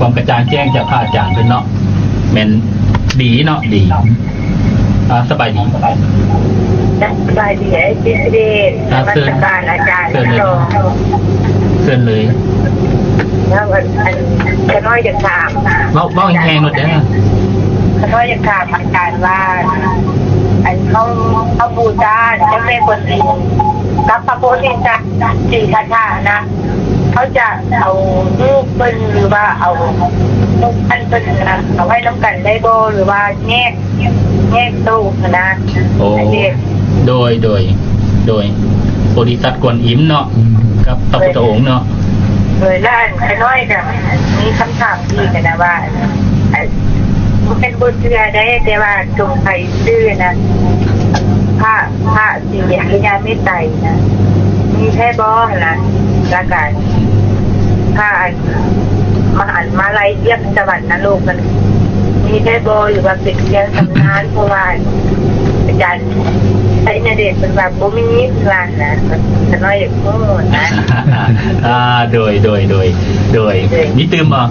ຄວາມກະຈ່າງແຈ້ງຈາກພະອາຈານເພິ່ນເນາະ ແມ່ນດີເນາະ ດີ. ອ່າ ສະບາຍດີ ສະບາຍດີອ້າຍເຈສະເດດ. ອ່າ ນະມັດສະການອາຈານ ເຊີນເລີຍ ເຊີນເລີຍ. ແລ້ວອັນ ອັນ ຂ້ານ້ອຍຢາກຖາມ ເວົ້າ ເວົ້າແຮງໆໂລດເດີ. ຂ້ານ້ອຍຢາກຖາມອາຈານວ່າ ອັນເຮົາ ເຮົາບູຊາເຈົ້າແມ່ກວນອີມກັບພະໂພທິສັດ ສີທັດຖະນະ ເຮົາຈະເອົາຮູບເພິ່ນ ຫຼືວ່າເອົາຮູບອັນເພິ່ນນະ ເອົາໄວ້ນຳກັນໄດ້ບໍ່ ຫຼືວ່າແຍກ ແຍກໂຕຫັ້ນນະ? ໂອ້ ໂດຍ ໂດຍ ໂດຍ ໂພທິສັດກວນອິມເນາະ ອືມ ກັບພະພຸດທະອົງເນາະ. ໂດຍ ແລະ ອັນຂ້ານ້ອຍກະມີຄຳຖາມອີກຫັ້ນນະວ່າ ອັນ ບໍ່ແມ່ນບໍ່ເຊື່ອໃດ ແຕ່ວ່າສົງໄສຊື່ນະ ພະ ພະ ສີອະລິຍະເມດໄຕນະ ມີແທ້ບໍ່ຫັ້ນນະ? ລະກະ ພະອັນ ມະ ອັນມາໄລທຽບສະຫວັນນະໂລກຫັ້ນ ມີແທ້ບໍ່ ຫຼືວ່າເປັນພຽງຕຳນານ? ເພາະວ່າອາຈານໄຊຍະເດດເພິ່ນວ່າບໍ່ມີ ເພິ່ນວ່ານະ. ຂ້ານ້ອຍຢາກຮູ້ນະ. ອ່າ ໂດຍ ໂດຍ ໂດຍ ໂດຍ ໂດຍ ມີຕື່ມບໍ່?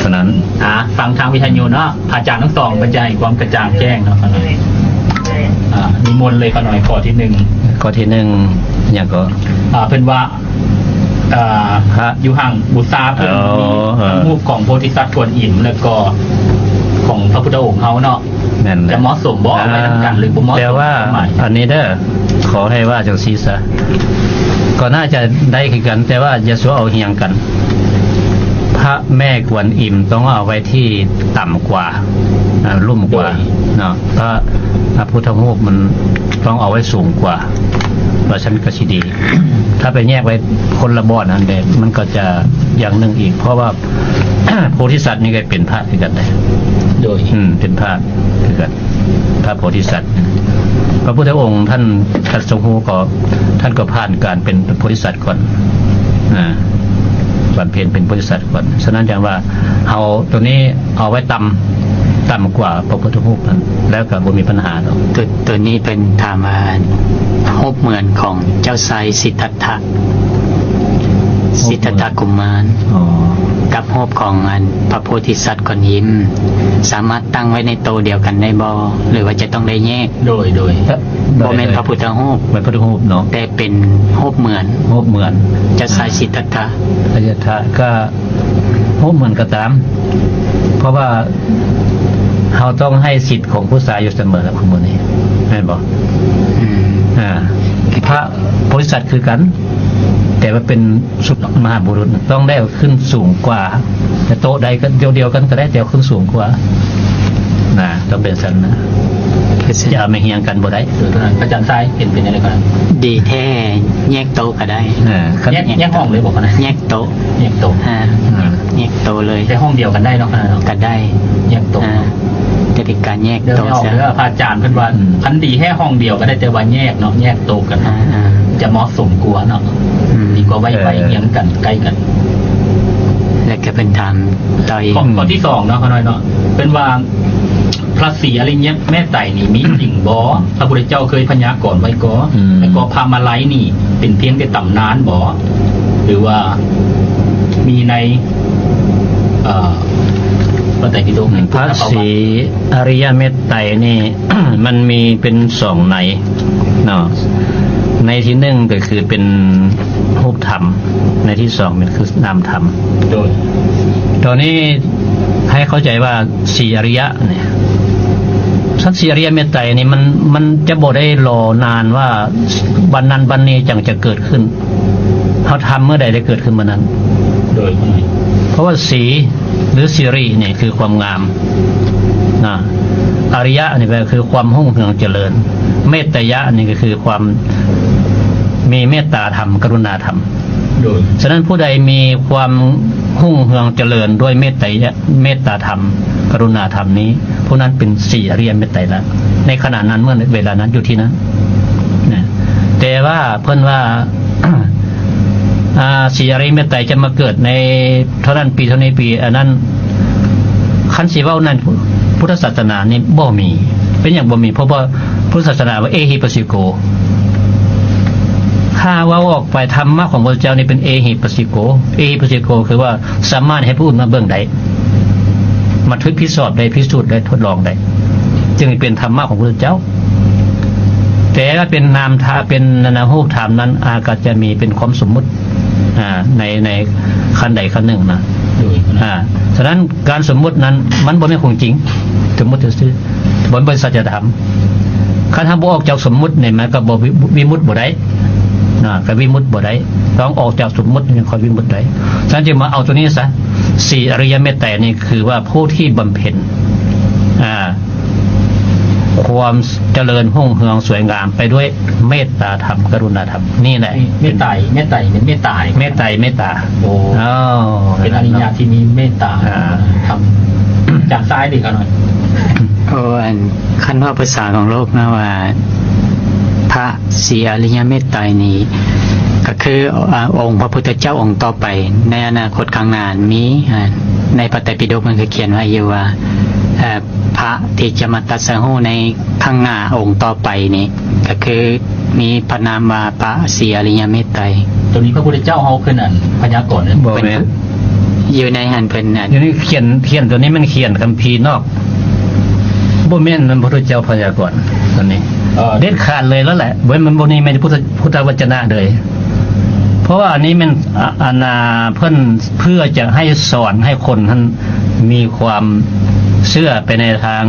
ເທົ່ານັ້ນ ອ່າ ຟັງທາງວິທະຍຸເນາະ ພະອາຈານທັງສອງເພິ່ນຈະໃຫ້ຄວາມກະຈ່າງແຈ້ງເນາະ. ອ່າ ນິມົນເລີຍຂ້ານ້ອຍ ຂໍ້ທີໜຶ່ງ. ຂໍ້ທີໜຶ່ງຫຍັງກໍ? ອ່າ ເພິ່ນວ່າ ອ່າ ພະ ຢູ່ຫ້າງບູຊາເພິ່ນ ໂອ້ ມີ ເອີ ຮູບຂອງໂພທິສັດກວນອິມ ແລ້ວກໍຂອງພະພຸດທະອົງເຮົາເນາະ ແມ່ນແຫຼະ ຈະເໝາະສົມບໍ່? ເອົາໄວ້ນຳກັນ ອ່າ ຫຼືບໍ່ເໝາະສົມ? ແຕ່ວ່າ ຄວາມໝາຍ ອັນນີ້ເດີ ຂໍໃຫ້ວ່າຈັ່ງຊີ້ຊະ ກໍໜ້າຈະໄດ້ຄືກັນ ແຕ່ວ່າຢ່າສູ່ເອົາຮຽງກັນ. ພະແມ່ກວນອິມຕ້ອງເອົາໄວ້ທີ່ຕ່ຳກວ່າ ອ່າ ລຸ່ມກວ່າ ໂດຍ ເນາະ. ພະ ພະພຸດທະຮູບມັນຕ້ອງເອົາໄວ້ສູງກວ່າ ວ່າຊັ້ນກໍຊິດີ. ຖ້າໄປແຍກໄວ້ຄົນລະບ່ອນຫັ້ນເດ ມັນກໍຈະຢ່າງໜຶ່ງອີກ ເພາະວ່າ ໂພທິສັດນີ້ກໍເປັນພະຄືກັນເດ. ໂດຍ ອືມ ເປັນພະຄືກັນ ພະໂພທິສັດ. ພະພຸດທະອົງທ່ານຕັດສະຮູ້ກໍ ທ່ານກໍຜ່ານການເປັນໂພທິສັດກ່ອນ ອ່າ ບຳເພັນເປັນໂພທິສັດກ່ອນ. ສະນັ້ນຈັ່ງວ່າເຮົາໂຕນີ້ ເອົາໄວ້ຕ່ຳ ຕ່ຳກວ່າພະພຸດທະຮູບນັ້ນ ແລ້ວກໍບໍ່ມີບັນຫາດອກ. ໂຕ ໂຕນີ້ເພິ່ນຖາມວ່າ ຮູບເໝືອນຂອງເຈົ້າຊາຍສິດທັດຖະ ສິດທັດຖະກຸມານ ອໍ ກັບຮູບຂອງອັນພະໂພທິສັດກວນອິມ ສາມາດຕັ້ງໄວ້ໃນໂຕດຽວກັນໄດ້ບໍ່ ຫຼືວ່າຈະຕ້ອງໄດ້ແຍກ? ໂດຍ ໂດຍ ບໍ່ແມ່ນພະພຸດທະຮູບ ແມ່ນພະພຸດທະຮູບເນາະ ແຕ່ເປັນຮູບເໝືອນ ຮູບເໝືອນ ເຈົ້າຊາຍສິດທັດຖະ ສິດທັດຖະ ກໍ ຮູບເໝືອນກໍຕາມ ເພາະວ່າເຮົາຕ້ອງໃຫ້ສິດຂອງຜູ້ຊາຍຢູ່ສະເໝີແຫຼະ ຂອງໝູ່ນີ້ ແມ່ນບໍ່? ອືມ ອ່າ ພະໂພທິສັດຄືກັນ ແຕ່ວ່າເປັນສຸດມະຫາບຸລຸດ ຕ້ອງໄດ້ເອົາຂຶ້ນສູງກວ່າ ແຕ່ໂຕະໃດກໍດຽວໆກັນກໍໄດ້ ແຕ່ເອົາຂຶ້ນສູງກວ່ານະ ຕ້ອງເປັນຊັ້ນນະ ຢ່າເອົາມາຮຽງກັນບໍ່ໄດ້. ອາຈານຊາຍເຫັນເປັນຈັ່ງໃດ? ດີແທ້ ແຍກໂຕະກໍໄດ້ ເອີ ແຍກ ແຍກຫ້ອງເລີຍບໍ່ຄະນະ? ແຍກໂຕະ ແຍກໂຕະ ອ່າ ອ່າ ແຍກໂຕະເລີຍ ແຕ່ຫ້ອງດຽວກັນໄດ້ເນາະຄະນະເນາະ? ກໍໄດ້ ແຍກໂຕະ ອ່າ ແຕ່ເປັນການແຍກໂຕະຊະ. ເດີ ພະອາຈານເພິ່ນວ່າ ອືມ ຄັນດີແທ້ຫ້ອງດຽວກໍໄດ້ ແຕ່ວ່າແຍກເນາະ ແຍກໂຕະກັນ ອ່າ ອ່າ ຈະເໝາະສົມກວ່າເນາະ ອືມ ດີກວ່າໄວ້ ເອີ ໄວ້ຮຽງກັນ ໃກ້ກັນ. ແລ້ວກໍເພິ່ນຖາມຕໍ່ອີກ ຂໍ້ ຂໍ້ທີສອງເນາະ ຂ້ານ້ອຍເນາະ ເພິ່ນວ່າ ພະສີອະລິຍະເມດໄຕນີ້ມີຈິງບໍ່? ພະພຸດທະເຈົ້າເຄີຍພະຍາກອນໄວ້ກໍ? ອືມ ແລ້ວກໍພະມາໄລນີ້ເປັນພຽງແຕ່ຕຳນານບໍ່? ຫຼືວ່າມີໃນ ເອີ ພະໄຕປິດົກ ໃນ ອືມ ພະສີອະລິຍະເມດໄຕນີ້ ມັນມີເປັນສອງໃນເນາະ ໃນທີໜຶ່ງກໍຄືເປັນຮູບທຳ ໃນທີສອງແມ່ນຄືນາມທຳ. ໂດຍ ຕອນນີ້ໃຫ້ເຂົ້າໃຈວ່າສີອະລິຍະນີ້ ສັດສີອະລິຍະເມດໄຕນີ້ ມັນ ມັນຈະບໍ່ໄດ້ລໍນານວ່າວັນນັ້ນວັນນີ້ຈັ່ງຈະເກີດຂຶ້ນ ເຮົາທຳເມື່ອໃດໄດ້ເກີດຂຶ້ນເມື່ອນັ້ນ. ໂດຍ ເພາະວ່າສີ ຫຼື ສິລິນີ້ຄືຄວາມງາມນະ ອະລິຍະນີ້ແປຄືຄວາມຮຸ່ງເຮືອງຈະເລີນ ເມດຕະຍະນີ້ກໍຄືຄວາມມີເມດຕາທຳ ກະລຸນາທຳ. ໂດຍ ສະນັ້ນຜູ້ໃດມີຄວາມຮຸ່ງເຮືອງຈະເລີນດ້ວຍເມດຕະຍະ ເມດຕາທຳ ກະລຸນາທຳນີ້ ຜູ້ນັ້ນເປັນສີອະລິຍະເມດໄຕລະ ໃນຂະນະນັ້ນ ເມື່ອເວລານັ້ນ ຢູ່ທີ່ນັ້ນນະ. ແຕ່ວ່າເພິ່ນວ່າ ອ່າ ສີອະລິຍະເມດໄຕຈະມາເກີດໃນເທົ່ານັ້ນປີເທົ່ານີ້ປີ ອັນນັ້ນ ຄັນຊິເວົ້າໃນພຸດທະສາສະໜານີ້ບໍ່ມີ. ເປັນຫຍັງບໍ່ມີ? ເພາະວ່າພຸດທະສາສະໜາວ່າ ເອຫິປັດສິໂກ ຖ້າເວົ້າອອກໄປ ທຳມະຂອງພະເຈົ້ານີ້ເປັນເອຫິປັດສິໂກ. ເອຫິປັດສິໂກ ຄືວ່າສາມາດໃຫ້ຜູ້ອື່ນມາເບິ່ງໄດ້, ມາຖືກພິດຊອບໄດ້, ພິສູດໄດ້, ທົດລອງໄດ້, ຈຶ່ງເປັນທຳມະຂອງພະເຈົ້າ. ແຕ່ວ່າເປັນນາມທາ ເປັນນາມຮູບທາມນັ້ນ ອາດຈະມີເປັນຄວາມສົມມຸດ ອາ ໃນ ໃນຂັ້ນໃດຂັ້ນໜຶ່ງນະ. ໂດຍ ອາ ສະນັ້ນ ການສົມມຸດນັ້ນ ມັນບໍ່ແມ່ນຂອງຈິງ, ສົມມຸດຊື່ໆ ບໍ່ແມ່ນສັດຈະທຳ. ຄັນເຮົາບໍ່ອອກຈາກສົມມຸດນີ້ ມັນກໍບໍ່ວິ ວິມຸດບໍ່ໄດ້ນະ, ກໍວິມຸດບໍ່ໄດ້, ຕ້ອງອອກຈາກສົມມຸດຈຶ່ງຄ່ອຍວິມຸດໄດ້. ສະນັ້ນຈຶ່ງມາເອົາຕົວນີ້ຊະ, ສີ່ອະລິຍະເມດໄຕນີ້ ຄືວ່າຜູ້ທີ່ບຳເພັນ ອາ ຄວາມຈະເລີນຮຸ່ງເຮືອງສວຍງາມໄປດ້ວຍເມດຕາທຳ ກະລຸນາທຳ ນີ້ແຫຼະ. ເມດໄຕ ເມດໄຕ ເປັນເມດຕາ ເມດໄຕ ເມດຕາ. ໂອ້ ເປັນອະລິຍະທີ່ມີເມດຕາ ອ່າ ທຳຈາກຊ້າຍດີຂະໜ້ອຍ. ໂອ້ ອັນ ຄັນເວົ້າພາສາຂອງໂລກນະວ່າ ພະສີ່ອະລິຍະເມດໄຕນີ້ ກໍຄື ອາ ອົງພະພຸດທະເຈົ້າອົງຕໍ່ໄປໃນອະນາຄົດຂ້າງໜ້າມີ ອາ ໃນພະໄຕປິດົກມັນກໍຂຽນໄວ້ຢູ່ວ່າ ອາ ພະທີ່ຈະມາຕັດສະຮູ້ໃນຂ້າງໜ້າອົງຕໍ່ໄປນີ້ ກໍຄືມີພະນາມວ່າພະສີ່ອະລິຍະເມດໄຕ. ຕົວນີ້ພະພຸດທະເຈົ້າເຮົາຂຶ້ນອັນພະຍາກອນເດ້. ບໍ່ແມ່ນ ຢູ່ໃນຫັ້ນເພິ່ນນັ້ນ ຢູ່ໃນຂຽນ ຂຽນຕົວນີ້ແມ່ນຂຽນຄຳພີນອກ, ບໍ່ແມ່ນ ມັນບໍ່ຖືກເຈົ້າພະຍາກອນຕົວນີ້ ເອີ ເດັດຂາດເລີຍແລ້ວແຫຼະ. ບໍ່ ມັນບໍ່ນີ້ແມ່ນພຸດທະ ພຸດທະວັດຈະນະເລີຍ. ເພາະວ່າອັນນີ້ແມ່ນ ອາ ອັນນ່າ ເພິ່ນເພື່ອຈະໃຫ້ສອນໃຫ້ຄົນຫັ້ນມີຄວາມເຊື່ອໄປໃນທາງ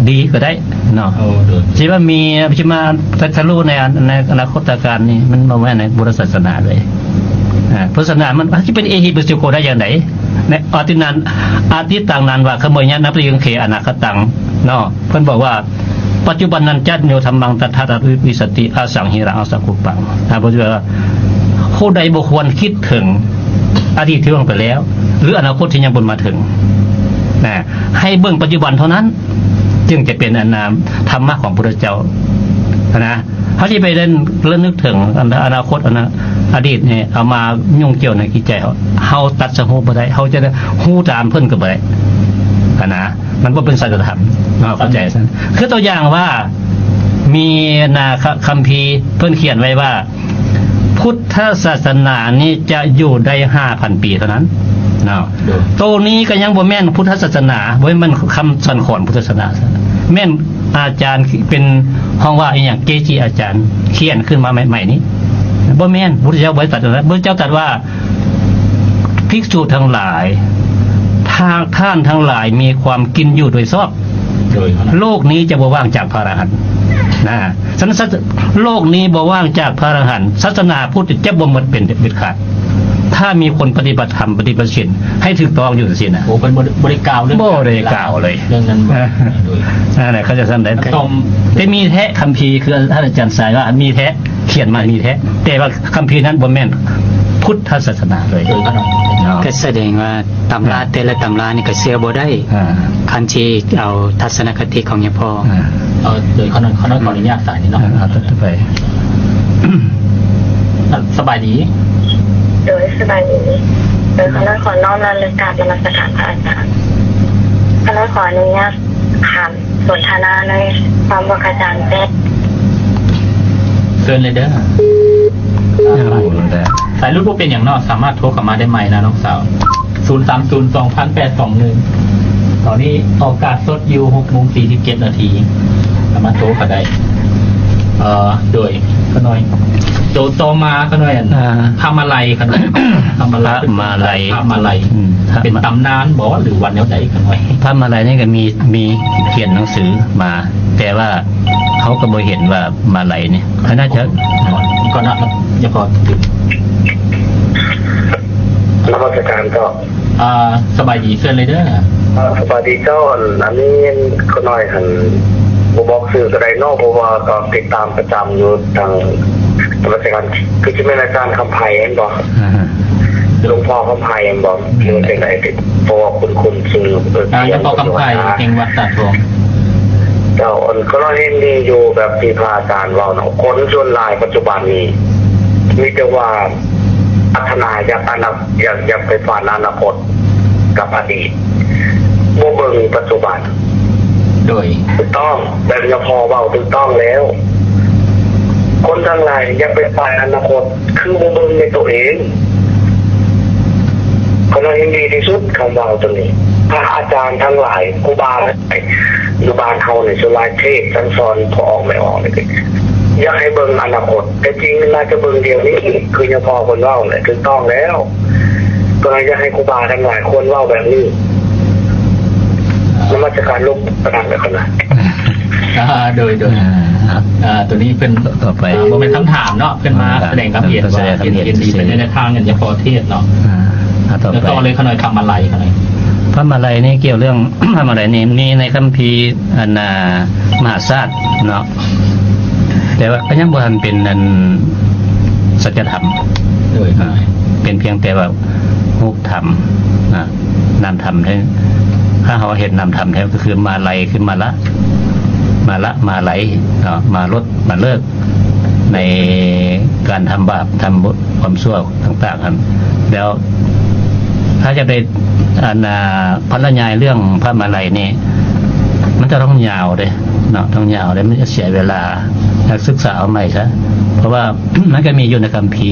ດີກໍໄດ້ເນາະ. ໂອ້ ໂດຍ ຊິວ່າມີ ຊິມາຕັດສະຮູ້ໃນ ໃນອະນາຄົດຕະການນີ້ ມັນບໍ່ແມ່ນໃນພຸດທະສາສະໜາເລີຍ. ອາ ພຸດທະສາສະໜາມັນຊິເປັນເອຫິປັດສິໂກໄດ້ຈັ່ງໃດ? ໃນອະຕິດນັ້ນ ອະຕິດຕັງນັ້ນວ່າ ຂະເມຍະ ອະນາຄົດຕັງ ເນາະ. ເພິ່ນບອກວ່າ ປັດຈຸບັນນັນຈະ ໂຍທຳມັງ ຕະຖາຄະຕະ ວິສະຕິ ອະສັງຫິລັງ ອະສັງກຸບປັງ. ອ່າ ບໍ່ ຜູ້ໃດບໍ່ຄວນຄິດເຖິງອະດີດທີ່ລ່ວງໄປແລ້ວ ຫຼື ອະນາຄົດທີ່ຍັງບໍ່ມາເຖິງນະ, ໃຫ້ເບິ່ງປັດຈຸບັນເທົ່ານັ້ນ ຈຶ່ງຈະເປັນອັນນາ ທຳມະຂອງພຸດທະເຈົ້ານະ. ເຮົາຊິໄປເລື່ອນ ລະນຶກເຖິງອະນາຄົດ ອັນນະ ອະດີດນີ້ ເອົາມາຫຍຸ້ງກ່ຽວໃນຈິດໃຈເຮົາ, ເຮົາຕັດສະຮູ້ບໍ່ໄດ້, ເຮົາຈະໄດ້ຮູ້ຕາມເພິ່ນກໍບໍ່ໄດ້ຫັ້ນນະ. ມັນບໍ່ເປັນສັດຈະທຳເນາະ ເຂົ້າໃຈຊັ້ນ. ຄືຕົວຢ່າງວ່າ ມີນະ ຄະ ຄຳພີເພິ່ນຂຽນໄວ້ວ່າ ພຸດທະສາສະໜານີ້ຈະຢູ່ໄດ້ຫ້າພັນປີເທົ່ານັ້ນເນາະ. ໂຕນີ້ກໍຍັງບໍ່ແມ່ນພຸດທະສາສະໜາ, ບໍ່ແມ່ນຄຳສັ່ງສອນພຸດທະສາສະໜາ, ແມ່ນອາຈານເປັນ ເຮົາວ່າອີ່ຫຍັງ ເກຈິອາຈານຂຽນຂຶ້ນມາໃໝ່ໆນີ້, ບໍ່ແມ່ນ. ພຸດທະເຈົ້າບໍ່ໄດ້ຕັດແນວນັ້ນ. ພຸດທະເຈົ້າຕັດວ່າ ພິກສຸທັງຫຼາຍ, ຖ້າທ່ານທັງຫຼາຍມີຄວາມກິນຢູ່ໂດຍຊອບ, ໂລກນີ້ຈະບໍ່ວ່າງຈາກພະອະລະຫັນນະ. ສະນັ້ນ ໂລກນີ້ບໍ່ວ່າງຈາກພະອະລະຫັນ, ສາສະໜາພຸດຈະບໍ່ໝົດເປັນເດັດຂາດ ຖ້າມີຄົນປະຕິບັດທຳ ປະຕິບັດສິນໃຫ້ຖືກຕ້ອງຢູ່ຈັ່ງຊີ້ນະ. ໂອ້ ເພິ່ນບໍ່ ບໍ່ໄດ້ກ່າວເລື່ອງ ບໍ່ໄດ້ກ່າວເລີຍເລື່ອງນັ້ນ. ເອີ ນັ້ນແຫຼະ ເຂົາຈະຊັ້ນໃດ. ແຕ່ມີແທ້ ຄຳພີ ຄືທ່ານອາຈານສາຍວ່າມີແທ້ ຂຽນມາມີແທ້, ແຕ່ວ່າຄຳພີນັ້ນບໍ່ແມ່ນພຸດທະສາສະໜາເລີຍ. ໂດຍຂະໜາດ ເນາະ. ກໍສະແດງວ່າຕຳລາແຕ່ລະຕຳລານີ້ກໍເຊື່ອບໍ່ໄດ້ ອ່າ ຄັນຊິເອົາທັດສະນະຄະຕິຂອງຍາພໍ່. ອ່າ ເອີ ໂດຍຂະໜາດ ຂໍອະນຸຍາດສາຍນີ້ເນາະ. ອ່າ ຕໍ່ໄປ. ສະບາຍດີ. ໂດຍ ສະບາຍດີ. ໂດຍ ຂໍນ້ອມ ຂໍນ້ອມລຳລຶກກາບນະມັດສະການພະອາຈານ. ຂໍນ້ອມ ຂໍອະນຸຍາດຖາມ ສົນທະນາໃນຄວາມບໍ່ກະຈ່າງແຈ້ງ. ເຊີນເລີຍເດີ. ສາຍຫຼຸດບໍ່ເປັນຫຍັງເນາະ, ສາມາດໂທເຂົ້າມາໄດ້ໃໝ່ນະນ້ອງສາວ. ສູນສາມສູນສອງພັນແປດສອງໜຶ່ງ. ຕອນນີ້ອອກອາກາດສົດຢູ່ຫົກໂມງສີ່ສິບເຈັດນາທີ, ສາມາດໂທເຂົ້າໄດ້. ເອີ ໂດຍ ຂະນ້ອຍ ໂຕຕໍ່ມາຂະນ້ອຍ ອ່າ ພະມາໄລຂະນ້ອຍ. ພະມາໄລ ພະມາໄລ ອືມ ເປັນຕຳນານບໍ່ ຫຼືວ່າແນວໃດຂະນ້ອຍ? ພະມາໄລນີ້ກໍມີ ມີຂຽນໜັງສືມາ, ແຕ່ວ່າເຮົາກໍບໍ່ເຫັນວ່າມາໄລນີ້ ອັນນັ້ນຈະ ກ່ອນນະ ຢ່າພໍ. ນະມັດສະການເຈົ້າ. ອ່າ ສະບາຍດີ ເຊີນເລີຍເດີ. ອ່າ ສະບາຍດີເຈົ້າ. ອັນ ອັນນີ້ຂ້ານ້ອຍຫັ້ນ ບໍ່ບອກຊື່ກໍໄດ້ເນາະ ເພາະວ່າກໍຕິດຕາມປະຈຳຢູ່ທາງ ນະມັດສະການ. ຄືຊິແມ່ນອາຈານຄຳໄພແມ່ນບໍ່? ອ່າ ຫຼວງພໍ່ຄຳໄພແມ່ນບໍ່? ຫຼືວ່າຈັ່ງໃດ? ເພາະວ່າຄຸ້ນໆຊື່. ເອີ ອ່າ ຫຼວງພໍ່ຄຳໄພ ແຫ່ງວັດຕາດທອງ. ເຈົ້າ ອັນ ຂ້ານ້ອຍເຫັນດີຢູ່ແບບທີ່ພະອາຈານເວົ້າເນາະ, ຄົນສ່ວນຫຼາຍປັດຈຸບັນນີ້ມີແຕ່ວ່າ ປາດຖະໜາຢາກອະນາ ຢາກ ຢາກໄປຝັນອະນາຄົດກັບອະດີດ, ບໍ່ເບິ່ງປັດຈຸບັນ. ໂດຍ ຖືກຕ້ອງ, ແບບຍາພໍ່ເວົ້າຖືກຕ້ອງແລ້ວ. ຄົນທັງຫຼາຍຢ່າໄປປາຍອະນາຄົດ ຄືບໍ່ເບິ່ງໃນໂຕເອງ. ຂ້ານ້ອຍເຫັນດີທີ່ສຸດຄຳເວົ້າໂຕນີ້. ພະອາຈານທັງຫຼາຍ ຄູບາທັງຫຼາຍ ຢູ່ບ້ານເຮົານີ້ ສ່ວນຫຼາຍເທດສັ່ງສອນພໍ່ອອກແມ່ອອກນີ້ ຢາກໃຫ້ເບິ່ງອະນາຄົດ. ແຕ່ຈິງໜ້າຈະເບິ່ງດຽວນີ້ ຄືຍາພໍ່ເພິ່ນເວົ້າແຫຼະ ຖືກຕ້ອງແລ້ວ. ກໍເລີຍຢາກໃຫ້ຄູບາທັງຫຼາຍຄວນເວົ້າແບບນີ້. ນະມັດສະການຫຼວງ ປະທານ ແລ້ວກັນນະ. ອ່າ ໂດຍ ໂດຍ ອ່າ ອ່າ ໂຕນີ້ເພິ່ນ ຕໍ່ໄປ ອ່າ ບໍ່ແມ່ນຄຳຖາມເນາະ ເພິ່ນມາ ອ່າ ສະແດງຄວາມເຫັນວ່າ ສະແດງຄວາມເຫັນ ເຫັນ ເຫັນດີ ເຫັນດີ ເປັນແນວທາງ ອັນຍະພໍເທດເນາະ. ອ່າ ຕໍ່ໄປ ຕໍ່ເລີຍ ຂ້ານ້ອຍ ພະມະໄລ ຂ້ານ້ອຍ ພະມະໄລນີ້ ກ່ຽວເລື່ອງ ພະມະໄລນີ້ມີໃນຄຳພີ ອັນ ອ່າ ມະຫາຊາດເນາະ ແຕ່ວ່າກໍຍັງບໍ່ທັນເປັນ ອັນ ສັດຈະທຳ ໂດຍ ອ່າ ເປັນພຽງແຕ່ວ່າຮູບທຳນະ ນາມທຳແທ້. ຖ້າເຮົາເຮັດນາມທຳແທ້ ກໍຄືມາໄລ ຄືມາລະ ມາລະ ມາໄລເນາະ ມາລົດ ມາເລີກ ໃນການທຳບາບ ທຳບຸນ ຄວາມຊົ່ວຕ່າງໆຫັ້ນ. ແລ້ວຖ້າຈະໄປ ອັນ ອ່າ ພັນລະຍາຍເລື່ອງພະມະໄລນີ້ ມັນຈະຕ້ອງຍາວເດ້ເນາະ ຕ້ອງຍາວເດ້ ມັນຈະເສຍເວລາ. ນັກສຶກສາເອົາໃໝ່ຊະ ເພາະວ່າ ມັນກໍມີຢູ່ໃນຄຳພີ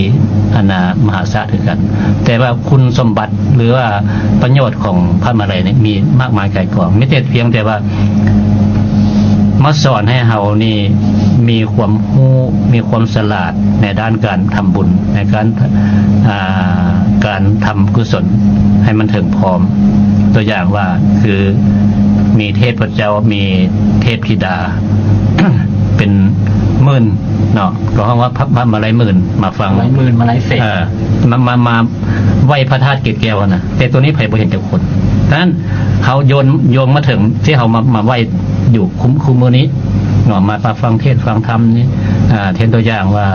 ອັນນ່າ ມະຫາຊາດຄືກັນ ແຕ່ວ່າຄຸນສົມບັດ ຫຼືວ່າປະໂຫຍດຂອງພະມະໄລນີ້ມີມາກມາຍກ່າຍກອງ ມີແຕ່ພຽງແຕ່ວ່າມາສອນໃຫ້ເຮົານີ້ມີຄວາມຮູ້ ມີຄວາມສະຫຼາດໃນດ້ານການທຳບຸນ ໃນການ ອ່າ ການທຳກຸສົນໃຫ້ມັນເຖິງພ້ອມ. ຕົວຢ່າງວ່າ ຄືມີເທບພະເຈົ້າ ມີເທບທິດາ ເປັນໝື່ນເນາະ ກໍຮ້ອງວ່າພະ ພະມະໄລໝື່ນ ມາຟັງ ມະໄລໝື່ນ ມະໄລແສນ ເອີ ມາ ມາ ມາໄຫວ້ພະທາດເກດແກ້ວຫັ້ນນະ ແຕ່ໂຕນີ້ໃຜບໍ່ເຫັນຈັກຄົນ. ສະນັ້ນເຮົາໂຍງ ໂຍງມາເຖິງທີ່ເຮົາມາ ມາໄຫວ້ຢູ່ຄຸ ຄຸມື້ນີ້ເນາະ ມາ ມາຟັງເທດຟັງທຳນີ້ ອ່າ ເຊັ່ນຕົວຢ່າງວ່າ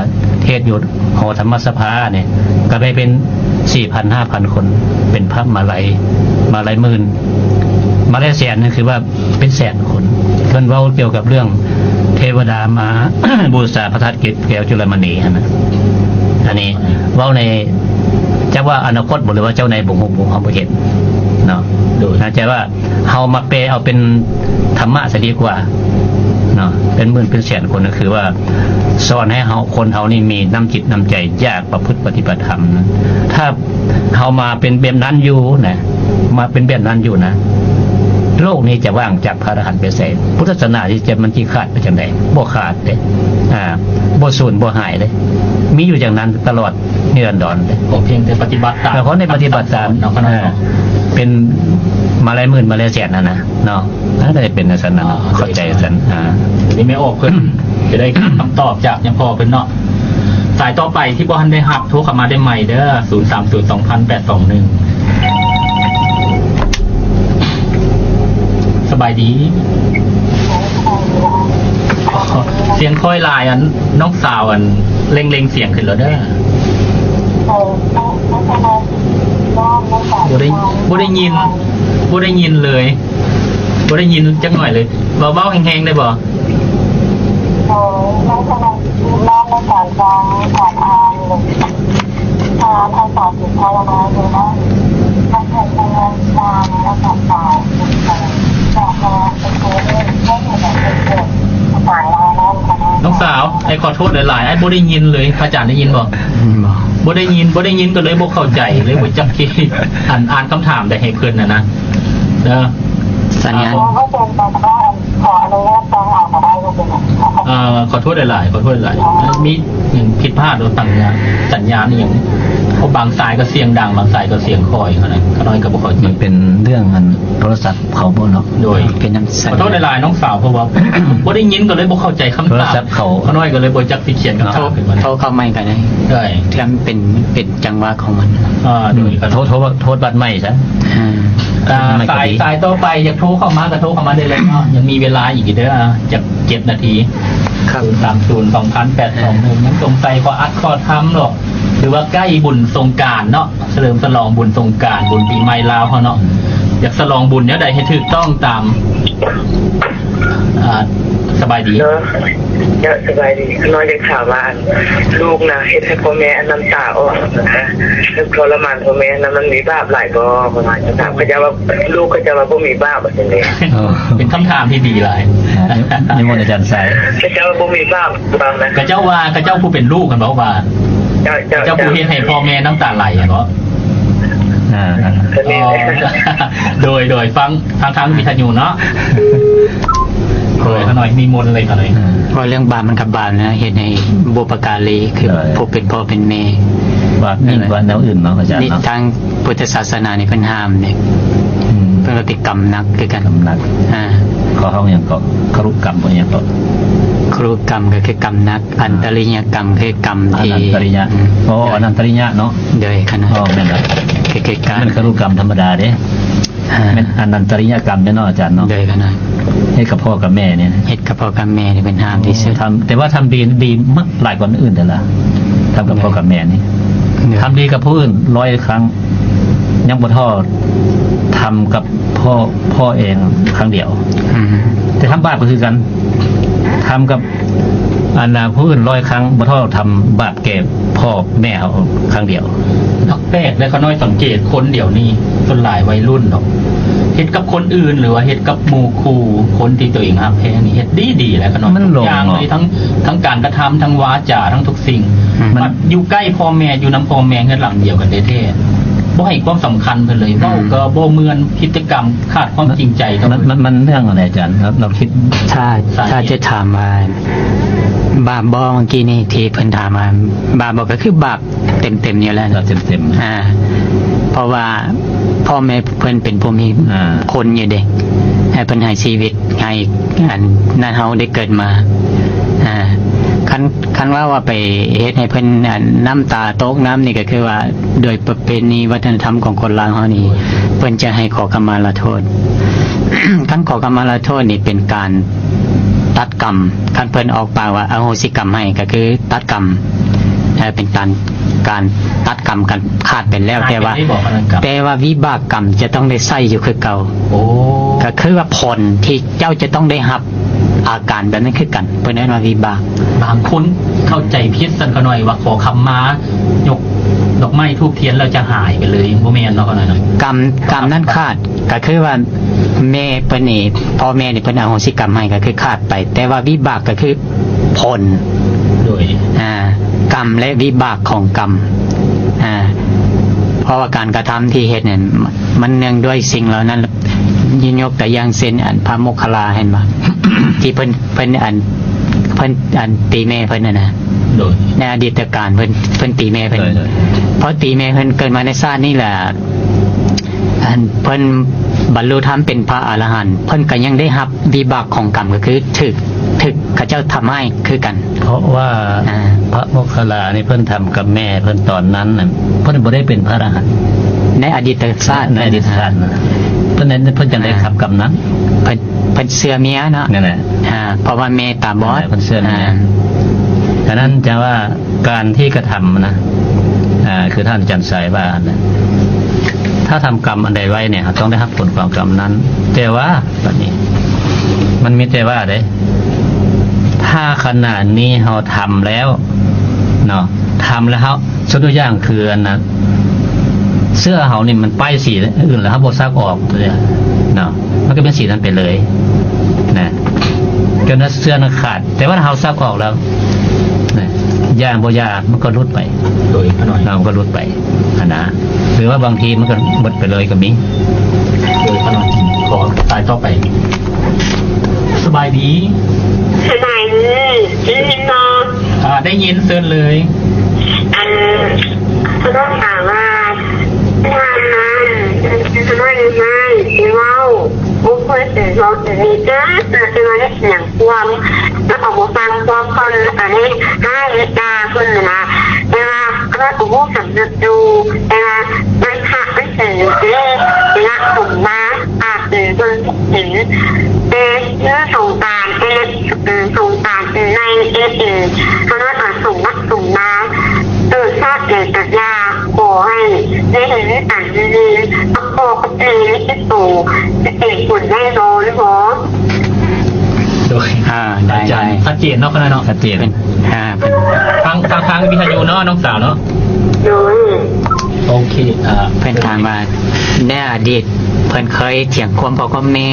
ເທດຢູ່ຫໍທຳມະສະພານີ້ ກໍໄດ້ເປັນສີ່ພັນ ຫ້າພັນຄົນ ເປັນພະມະໄລ ມະໄລໝື່ນ ມະໄລແສນ ນັ້ນຄືວ່າ ເປັນແສນຄົນ ເພິ່ນເວົ້າກ່ຽວກັບເລື່ອງເທວະດາມາ ບູຊາພະທາດເກດແກ້ວຈຸລະມະນີຫັ້ນນະ. ອັນນີ້ເວົ້າໃນ ຈັກວ່າອະນາຄົດບໍ່ ຫຼືວ່າເຈົ້າໃນບໍ່ຮູ້ ເຮົາບໍ່ເຫັນເນາະ. ໂດຍ ໜ້າຈະວ່າເຮົາມາແປເອົາເປັນທຳມະຊະດີກວ່າເນາະ ເປັນໝື່ນເປັນແສນຄົນ ກໍຄືວ່າສອນໃຫ້ເຮົາ ຄົນເຮົານີ້ມີນ້ຳຈິດນ້ຳໃຈ ຢາກປະພຶດປະຕິບັດທຳ. ຖ້າ ເຮົາມາເປັນແບບນັ້ນຢູ່ນະ ມາເປັນແບບນັ້ນຢູ່ນະ ໂລກນີ້ຈະວ່າງຈາກພະອະລະຫັນໄປໃສ? ພຸດທະສາສະໜາທີ່ຈະ ມັນຊິຂາດໄປຈັ່ງໃດ? ບໍ່ຂາດເດ້ ອ່າ ບໍ່ສູນບໍ່ຫາຍເດ້ ມີຢູ່ຢ່າງນັ້ນຕະຫຼອດນິລັນດອນເດ້. ຂໍພຽງແຕ່ປະຕິບັດຕາມ ເອີ ຂໍໃຫ້ປະຕິບັດຕາມ ເອີ ເປັນມາໄລໝື່ນມາໄລແສນຫັ້ນນະເນາະ. ອ່າ ກໍຈະເປັນຈັ່ງຊັ້ນນະ ອ່າ ເຂົ້າໃຈຊັ້ນ. ອ່າ ນີ້ແມ່ອອກເພິ່ນຈະໄດ້ຄຳຕອບຈາກຍາພໍ່ເພິ່ນເນາະ. ສາຍຕໍ່ໄປທີ່ບໍ່ທັນໄດ້ຮັບ ໂທເຂົ້າມາໄດ້ໃໝ່ເດີ ສູນສາມສູນສອງພັນແປດສອງໜຶ່ງ. ສະບາຍດີ. ສຽງຄ່ອຍຫຼາຍ ອັນ ນ້ອງສາວ ອັນ ເລັ່ງໆສຽງຂຶ້ນແລ້ວເດີ. ບໍ່ໄດ້ ບໍ່ໄດ້ຍິນ ບໍ່ໄດ້ຍິນເລີຍ. ບໍ່ໄດ້ຍິນຈັກໜ້ອຍເລີຍ. ເວົ້າ ເວົ້າແຮງໆໄດ້ບໍ່? ນ້ອງສາວ ອ້າຍຂໍໂທດຫຼາຍໆ ອ້າຍບໍ່ໄດ້ຍິນເລີຍ. ພະອາຈານໄດ້ຍິນບໍ່? ບໍ່ ບໍ່ໄດ້ຍິນ ບໍ່ໄດ້ຍິນ ກໍເລີຍບໍ່ເຂົ້າໃຈ ເລີຍບໍ່ຈັກຊິ ອ່ານ ອ່ານຄຳຖາມໄດ້ໃຫ້ເພິ່ນນະນະ. ເດີ ສັນຍານ ອ່າ ຂໍອະນຸຍາດຕັ້ງເອົາກໍໄດ້ ບໍ່ເປັນຫຍັງ. ເອີ ຂໍໂທດຫຼາຍໆ ຂໍໂທດຫຼາຍໆ ມີຫຍັງຜິດພາດ ຫຼືວ່າສັນຍານ ສັນຍານອີ່ຫຍັງ ເພາະບາງສາຍກໍສຽງດັງ ບາງສາຍກໍສຽງຄ່ອຍ ຂ້ານ້ອຍກໍບໍ່ເຂົ້າໃຈ. ມັນເປັນເລື່ອງ ອັນ ໂທລະສັບເຂົາບໍ່ເນາະ. ໂດຍ ເປັນຫຍັງສັນຍານ ຂໍໂທດຫຼາຍໆ ນ້ອງສາວ ເພາະວ່າບໍ່ໄດ້ຍິນ ກໍເລີຍບໍ່ເຂົ້າໃຈຄຳຖາມ ໂທລະສັບເຂົາ ຂ້ານ້ອຍກໍເລີຍບໍ່ຈັກຊິຂຽນຄຳຕອບ ໂທ ເປັນຫຍັງ ໂທເຂົ້າໃໝ່ກໍໄດ້. ໂດຍ ເທື່ອມັນເປັນ ເປັນຈັງຫວະຂອງມັນ. ອ່າ ໂດຍ ອືມ ໂທ ໂທ ໂທບັດໃໝ່ຊະ. ອ່າ ສາຍ ສາຍຕໍ່ໄປ ຢາກໂທເຂົ້າມາກໍໂທເຂົ້າມາໄດ້ເລີຍເນາະ ຍັງມີເວລາອີກເດີ ຈັກເຈັດນາທີ. ຄັບ ສູນສາມສູນສອງພັນແປດສອງໜຶ່ງ ຍັງສົງໄສ ຂໍອັດຂໍທຳເນາະ ຫຼືວ່າໃກ້ບຸນສົງການເນາະ ສະເຫຼີມສະຫຼອງບຸນສົງການ ບຸນປີໃໝ່ລາວເຮົາເນາະ. ຢາກສະຫຼອງບຸນແນວໃດໃຫ້ຖືກຕ້ອງຕາມ ອ່າ ສະບາຍດີ ເນາະ ເນາະ ສະບາຍດີ. ຂ້ານ້ອຍຢາກຖາມວ່າ ອັນ ລູກນະ ເຮັດໃຫ້ພໍ່ແມ່ ອັນ ນ້ຳຕາອອກນະ ແລະ ທໍລະມານພໍ່ແມ່ນະ ມັນມີບາບຫຼາຍບໍ່? ຂ້ານ້ອຍຢາກຖາມ ເຂົາເຈົ້າວ່າ ລູກເຂົາເຈົ້າວ່າບໍ່ມີບາບ ວ່າຊັ້ນເດ. ອໍ ເປັນຄຳຖາມທີ່ດີຫຼາຍ. ອ່າ ນິ ນິມົນອາຈານໄຊ. ເຂົາເຈົ້າວ່າບໍ່ມີບາບ ບາບນະ. ເຂົາເຈົ້າວ່າ ເຂົາເຈົ້າຜູ້ເປັນລູກຫັ້ນບອກວ່າ ເຈົ້າ ເຈົ້າ ເຈົ້າ ເຈົ້າຜູ້ເຮັດໃຫ້ພໍ່ແມ່ນ້ຳຕາໄຫຼຫັ້ນບໍ? ອ່າ ອໍ ໂດຍ ໂດຍ ຟັງ ຟັງທາງວິທະຍຸເນາະ. ໂດຍ ຂ້ານ້ອຍ ນິມົນເລີຍຂ້ານ້ອຍ. ເວົ້າເລື່ອງບາບມັນກໍບາບນະ ເຮັດໃຫ້ບຸບພະກາລີ ຄື ໂດຍ ຜູ້ເປັນພໍ່ເປັນແມ່ ບາບນີ້ ແມ່ນ ກວ່າແນວອື່ນເນາະອາຈານເນາະ. ທາງພຸດທະສາສະໜານີ້ເພິ່ນຫ້າມເດ້. ອືມ ເພິ່ນກໍຕິກຳໜັກຄືກັນ. ກຳໜັກ. ອ່າ ເຂົາຮ້ອງຫຍັງເກາະ? ຄະລຸກຳບໍ່? ຫຍັງເກາະ? ຄະລຸກຳກໍຄືກຳໜັກ. ອ່າ ອັນຕະລິຍະກຳຄືກຳທີ່ ອັນຕະລິຍະ. ອືມ ອໍ ອັນຕະລິຍະເນາະ. ໂດຍ ຂະນ້ອຍ. ອໍ ແມ່ນລະ ຄື ຄືການ ແມ່ນຄະລຸກຳທຳມະດາເດ້. ອ່າ ແມ່ນອັນຕະລິຍະກຳເດ້ເນາະອາຈານເນາະ. ໂດຍ ຂະນ້ອຍ. ເຮັດກັບພໍ່ກັບແມ່ນີ້ນະ. ເຮັດກັບພໍ່ກັບແມ່ນີ້ເປັນຫ້າມທີ່ສຸດ. ອໍ ທຳ ແຕ່ວ່າທຳດີ ດີມາກຫຼາຍກວ່າອື່ນແທ້ລະ. ທຳກັບ ໂດຍ ພໍ່ກັບແມ່ນີ້. ໂດຍ. ທຳດີກັບຜູ້ອື່ນຮ້ອຍຄັ້ງ ຍັງບໍ່ທໍ່ທຳກັບພໍ່ ພໍ່ເອງຄັ້ງດຽວ. ອືມ ແຕ່ທຳບາບກໍຄືກັນ ທຳກັບ ອັນນ່າ ຜູ້ອື່ນຮ້ອຍຄັ້ງ ບໍ່ທໍ່ທຳບາບແກ່ພໍ່ແມ່ເຮົາຄັ້ງດຽວ. ແປກເດ້ ຂ້ານ້ອຍສັງເກດຄົນດຽວນີ້ ສ່ວນຫຼາຍໄວລຸ້ນດອກ ເຮັດກັບຄົນອື່ນ ຫຼືວ່າເຮັດກັບໝູ່ຄູ່ ຄົນທີ່ຕົວເອງຮັກແພງນີ້ ເຮັດດີໆແຫຼະຂ້ານ້ອຍ. ມັນລົງເນາະ ທຸກຢ່າງເລີຍ ທັງ ທັງການກະທຳ ທັງວາຈາ ທັງທຸກສິ່ງ. ອືມ ມັນ ບັດຢູ່ໃກ້ພໍ່ແມ່ ຢູ່ນຳພໍ່ແມ່ ເຮືອນຫຼັງດຽວກັນແທ້ໆ ບໍ່ໃຫ້ຄວາມສຳຄັນເພິ່ນເລີຍ. ອືມ ເວົ້າກໍບໍ່ເໝືອນ ພິດຕິກຳຂາດຄວາມຈິງໃຈ. ມັນ ມັນ ມັນເລື່ອງອະໄລອາຈານ? ເຮົາ ເຮົາຄິດ ຖ້າ ສາເຫດ ຖ້າຈະຖາມວ່າບາບບໍ່ ເມື່ອກີ້ນີ້ທີ່ເພິ່ນຖາມວ່າບາບບໍ່ ກໍຄືບາບເຕັມໆຢູ່ແລ້ວ. ບາບເຕັມໆ. ອ່າ ເພາະວ່າພໍ່ແມ່ເພິ່ນເປັນຜູ້ມີ ອ່າ ຄຸນຢູ່ເດ້ ໃຫ້ເພິ່ນໃຫ້ຊີວິດ ໃຫ້ອັນນັ້ນເຮົາໄດ້ເກີດມາ. ອ່າ ຄັນ ຄັນວ່າ ວ່າໄປເຮັດໃຫ້ເພິ່ນ ອັນ ນ້ຳຕາຕົກນຳນີ້ ກໍຄືວ່າໂດຍປະເພນີວັດທະນະທຳຂອງຄົນລາວເຮົານີ້ ເພິ່ນຈະໃຫ້ຂໍຂະມາລາໂທດ. ຄັນຂໍຂະມາລາໂທດນີ້ເປັນການຕັດກຳ. ຄັນເພິ່ນອອກປາກວ່າອະໂຫສິກຳໃຫ້ ກໍຄືຕັດກຳ. ເອີ ເປັນການ ການຕັດກຳກັນຂາດໄປແລ້ວ. ຂາດໄປ ແຕ່ວ່າ ແຕ່ວ່າວິບາກກຳຈະຕ້ອງໄດ້ໃຊ້ຢູ່ຄືເກົ່າ. ໂອ້ ກໍຄືວ່າຜົນທີ່ເຈົ້າຈະຕ້ອງໄດ້ຮັບ ອາການແບບນັ້ນຄືກັນ ເພິ່ນເອີ້ນວ່າວິບາກ. ບາງຄົນເຂົ້າໃຈຜິດຊັ້ນຂ້ານ້ອຍ ວ່າຂໍຄຳມາ ຍົກດອກໄມ້ທູບທຽນແລ້ວຈະຫາຍໄປເລີຍ ບໍ່ແມ່ນເນາະຂ້ານ້ອຍເນາະ. ກຳ ກຳນັ້ນຂາດ ກໍຄືວ່າແມ່ເພິ່ນນີ້ ພໍ່ແມ່ນີ້ເພິ່ນອະໂຫສິກຳໃຫ້ ກໍຄືຂາດໄປ ແຕ່ວ່າວິບາກກໍຄືຜົນ. ໂດຍ ອ່າ ກຳ ແລະ ວິບາກຂອງກຳ. ອ່າ ເພາະວ່າການກະທຳທີ່ເຮັດນັ້ນ ມັນເນື່ອງດ້ວຍສິ່ງເຫຼົ່ານັ້ນ. ຍົກຕົວຢ່າງເຊັ່ນ ອັນ ພະໂມກຄະລາ ເຫັນບໍ່? ທີ່ເພິ່ນ ເພິ່ນ ອັນ ເພິ່ນ ອັນ ຕີແມ່ເພິ່ນຫັ້ນນະ. ໂດຍ ໃນອະດີດຕະການເພິ່ນ ເພິ່ນຕີແມ່ເພິ່ນ. ໂດຍ ໂດຍ ເພາະຕີແມ່ເພິ່ນເກີດມາໃນຊາດນີ້ລະ ອັນ ເພິ່ນບັນລຸທຳເປັນພະອະລະຫັນ ເພິ່ນກໍຍັງໄດ້ຮັບວິບາກຂອງກຳ ກໍຄືຖືກ ຖືກເຂົາເຈົ້າທຳຮ້າຍຄືກັນ. ເພາະວ່າ ອ່າ ພະໂມກຄະລານີ້ເພິ່ນທຳກັບແມ່ເພິ່ນຕອນນັ້ນນະ ເພິ່ນບໍ່ໄດ້ເປັນພະອະລະຫັນ ໃນອະດີດຊາດ. ໃນອະດີດຊາດນັ້ນນະ ເພິ່ນ ເພິ່ນຈັ່ງໄດ້ ອ່າ ຮັບກຳນັ້ນ. ເພິ່ນ ເພິ່ນເຊື່ອເມຍເນາະ. ນັ້ນແຫຼະ. ອ່າ ເພາະວ່າແມ່ຕາບອດ. ເພິ່ນເຊື່ອເມຍ. ອ່າ ອັນນັ້ນຈະວ່າ ການທີ່ກະທຳນະ ອ່າ ຄືທ່ານອາຈານໄຊວ່ານະ ຖ້າທຳກຳອັນໃດໄວ້ເນຍ ເຮົາຕ້ອງໄດ້ຮັບຜົນຂອງກຳນັ້ນ. ແຕ່ວ່າ ບັດນີ້ ມັນມີແຕ່ວ່າເດ້ ຖ້າຂະນະນີ້ເຮົາທຳແລ້ວເນາະ ທຳແລ້ວເຮົາ ຍົກຕົວຢ່າງຄືອັນນະ ເສື້ອເຮົານີ້ມັນປ້າຍສີອື່ນແລ້ວ ເຮົາບໍ່ຊັກອອກເນາະ ມັນກໍເປັນສີນັ້ນໄປເລີຍນະ ຈົນວ່າເສື້ອນັ້ນຂາດ. ແຕ່ວ່າເຮົາຊັກອອກແລ້ວນະ ຢ່າງບໍ່ຢ່າງມັນກໍຫຼຸດໄປ. ໂດຍ ຂະນ້ອຍ ເນາະ ມັນກໍຫຼຸດໄປຫັ້ນນະ ຫຼືວ່າບາງທີມັນກໍໝົດໄປເລີຍກໍມີ. ໂດຍ ຂະນ້ອຍ ຂໍສາຍຕໍ່ໄປ. ສະບາຍດີ. ສະບາຍດີ ໄດ້ຍິນບໍ່? ອ່າ ໄດ້ຍິນ ເຊີນເລີຍ. ອັນ ຂ້ານ້ອຍຖາມວ່າ ທີ່ຜ່ານມາ ຂ້ານ້ອຍໄດ້ຮ້າຍ ໄດ້ເວົ້າ ບໍ່ຄ່ອຍເປັນເວົ້າເປັນນີ້ເດີ ແຕ່ວ່າໄດ້ສຽງຄວາມ ແລ້ວກໍບໍ່ຟັງຄວາມເພິ່ນ ອັນນີ້ຮ້າຍເຮັດດ່າເພິ່ນນະ ແຕ່ວ່າຂ້ານ້ອຍກໍຮູ້ສຳນຶກຢູ່ ແຕ່ວ່າມັນພະມັນເປັນເດ້ ເວລາສົມມາ ອາດເປັນເພິ່ນເຫັນ ແຕ່ເມື່ອສົງສານເອ ເອີ ສົງສານເປັນໃນເອ ເອີ ເຂົາເອີ້ນວ່າສົມບັກສົມບານ ເກີດຊາດໃດກໍຢ່າ ຂໍໃຫ້ໄດ້ເຫັນອັນດີໆ ກັບພໍ່ກັບແມ່ໃນເຂດໂຕ ຈະເປັນຜົນໄດ້ບໍ່ ຫຼືບໍ່? ໂດຍ ອ່າ ໄດ້ ເນາະ ເນາະ ຊັດເຈນ ເປັນ ອ່າ ເປັນ ທາງ ທາງ ທາງວິທະຍຸເນາະ ນ້ອງສາວເນາະ ໂດຍ ໂອເຄ ອ່າ ເພິ່ນຖາມວ່າ ໃນອະດີດເພິ່ນເຄີຍຖຽງຄວາມພໍ່ຄວາມແມ່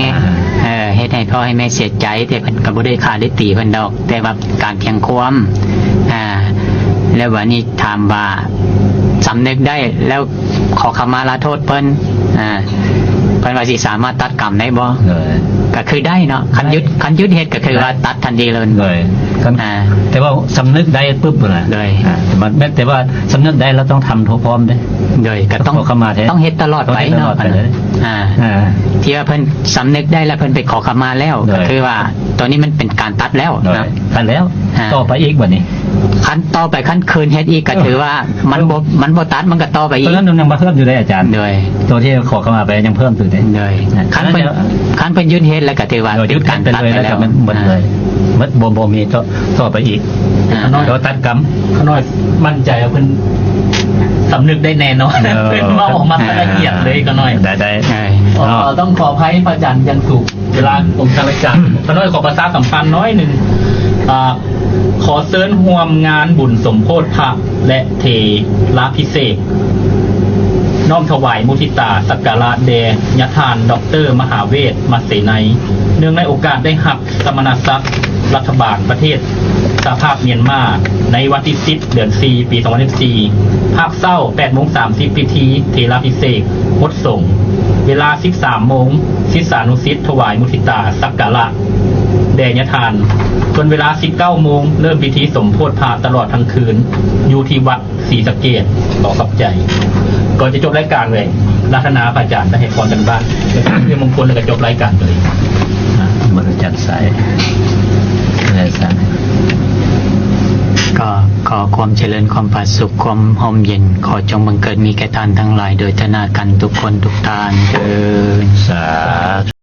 ອ່າ ເອີ ເຮັດໃຫ້ພໍ່ໃຫ້ແມ່ເສຍໃຈ ແຕ່ເພິ່ນກໍບໍ່ໄດ້ຂ້າໄດ້ຕີເພິ່ນດອກ ແຕ່ວ່າການຖຽງຄວາມ ອ່າ ແລ້ວບາດນີ້ຖາມວ່າ ສຳນຶກໄດ້ແລ້ວຂໍຂະມາລາໂທດເພິ່ນ ອ່າ ເພິ່ນວ່າຊິສາມາດຕັດກຳໄດ້ບໍ່? ໂດຍ ກໍຄືໄດ້ເນາະ ຄັນຢຸດ ໄດ້ ຄັນຢຸດເຮັດກໍຄືວ່າຕັດທັນທີເລີຍ ໂດຍ ຄັນ ອ່າ ແຕ່ວ່າສຳນຶກໄດ້ປຶບນະ ໂດຍ ອ່າ ແຕ່ວ່າ ແຕ່ວ່າສຳນຶກໄດ້ແລ້ວຕ້ອງທຳໂທດພ້ອມເດ້ ໂດຍ ກໍຕ້ອງ ຂໍຂະມາແທ້ ຕ້ອງເຮັດຕະຫຼອດໄປເນາະ ຕ້ອງເຮັດຕະຫຼອດໄປເລີຍ ອ່າ ອ່າ ທີ່ວ່າເພິ່ນສຳນຶກໄດ້ແລ້ວເພິ່ນໄປຂໍຂະມາແລ້ວ ໂດຍ ກໍຄືວ່າ ຕອນນີ້ມັນເປັນການຕັດແລ້ວ ໂດຍ ເນາະ ຕັດແລ້ວ ອ່າ ຕໍ່ໄປອີກບັດນີ້ ຄັນຕໍ່ໄປຄັນຄືນເຮັດອີກກໍຖືວ່າມັນບໍ່ ມັນບໍ່ຕັດ ມັນກໍຕໍ່ໄປອີກ ເພິ່ນຍັງມາເພີ່ມຢູ່ເດ້ອາຈານ ໂດຍ ຕົວທີ່ຂໍເຂົ້າມາໄປຍັງເພີ່ມຢູ່ເດ້ ໂດຍ ອ່າ ຄັນເພິ່ນ ຄັນເພິ່ນຢຸດເຮັດແລ້ວກໍຖືວ່າ ຢຸດເຮັດໄປເລີຍ ແລ້ວກໍໝົດເລີຍ ອ່າ ໝົດ ບໍ່ ບໍ່ມີຕໍ່ ຕໍ່ໄປອີກ ອ່າ ຂ້ານ້ອຍ ແຕ່ວ່າຕັດກຳ ຂ້ານ້ອຍໝັ້ນໃຈວ່າເພິ່ນສຳນຶກໄດ້ແນ່ນອນ ເອີ ເພິ່ນເວົ້າອອກມາ ອ່າ ລະອຽດເລີຍຂ້ານ້ອຍ ໄດ້ ໄດ້ ເອີ ເນາະ ຕ້ອງຂໍອະໄພພະອາຈານຢ່າງສູງ ເວລາຂອງທ່ານອາຈານ ຂ້ານ້ອຍຂໍປະຊາສຳພັນໜ້ອຍໜຶ່ງ ອ່າ ຂໍເຊີນຮ່ວມງານບຸນສົມໂພດພະ ແລະ ເຖລະພິເສກ ນ້ອມຖວາຍມຸທິຕາສັກກາລະແດ່ຍາທ່ານ ດອກເຕີ ມະຫາເວດ ມະເສໄນ ເນື່ອງໃນໂອກາດໄດ້ຮັບສະມະນະສັກລັດຖະບານປະເທດສະຫະພາບມຽນມາ ໃນວັນທີສິບ ເດືອນສີ່ ປີສອງພັນສິບສີ່ ພາກເຊົ້າ ແປດໂມງສາມສິບ ພິທີເຖລະພິເສກ ຫົດສົງ ເວລາສິບສາມໂມງ ສິດສານຸສິດຖວາຍມຸທິຕາສັກກາລະແດ່ຍາທ່ານ ສ່ວນເວລາສິບເກົ້າໂມງ ເລີ່ມພິທີສົມໂພດພະຕະຫຼອດທັງຄືນ ຢູ່ທີ່ວັດ ສີສະເກດ. ຂໍຂອບໃຈ. ກ່ອນຈະຈົບລາຍການເລີຍ ລາທະນາພະອາຈານໄດ້ໃຫ້ພອນກັນບ້ານ ເປັນມງຄົນ ແລ້ວກໍຈົບລາຍການໄປເລີຍ. ອ່າ ມາຈາກສາຍ ສາຍ ກໍຂໍຄວາມຈະເລີນ ຄວາມຜາສຸກ ຄວາມຮົ່ມເຢັນ ຂໍຈົ່ງບັງເກີດມີແກ່ທ່ານທັງຫຼາຍ ໂດຍທະນາກັນທຸກຄົນທຸກທ່ານເທີ້ນ. ສາ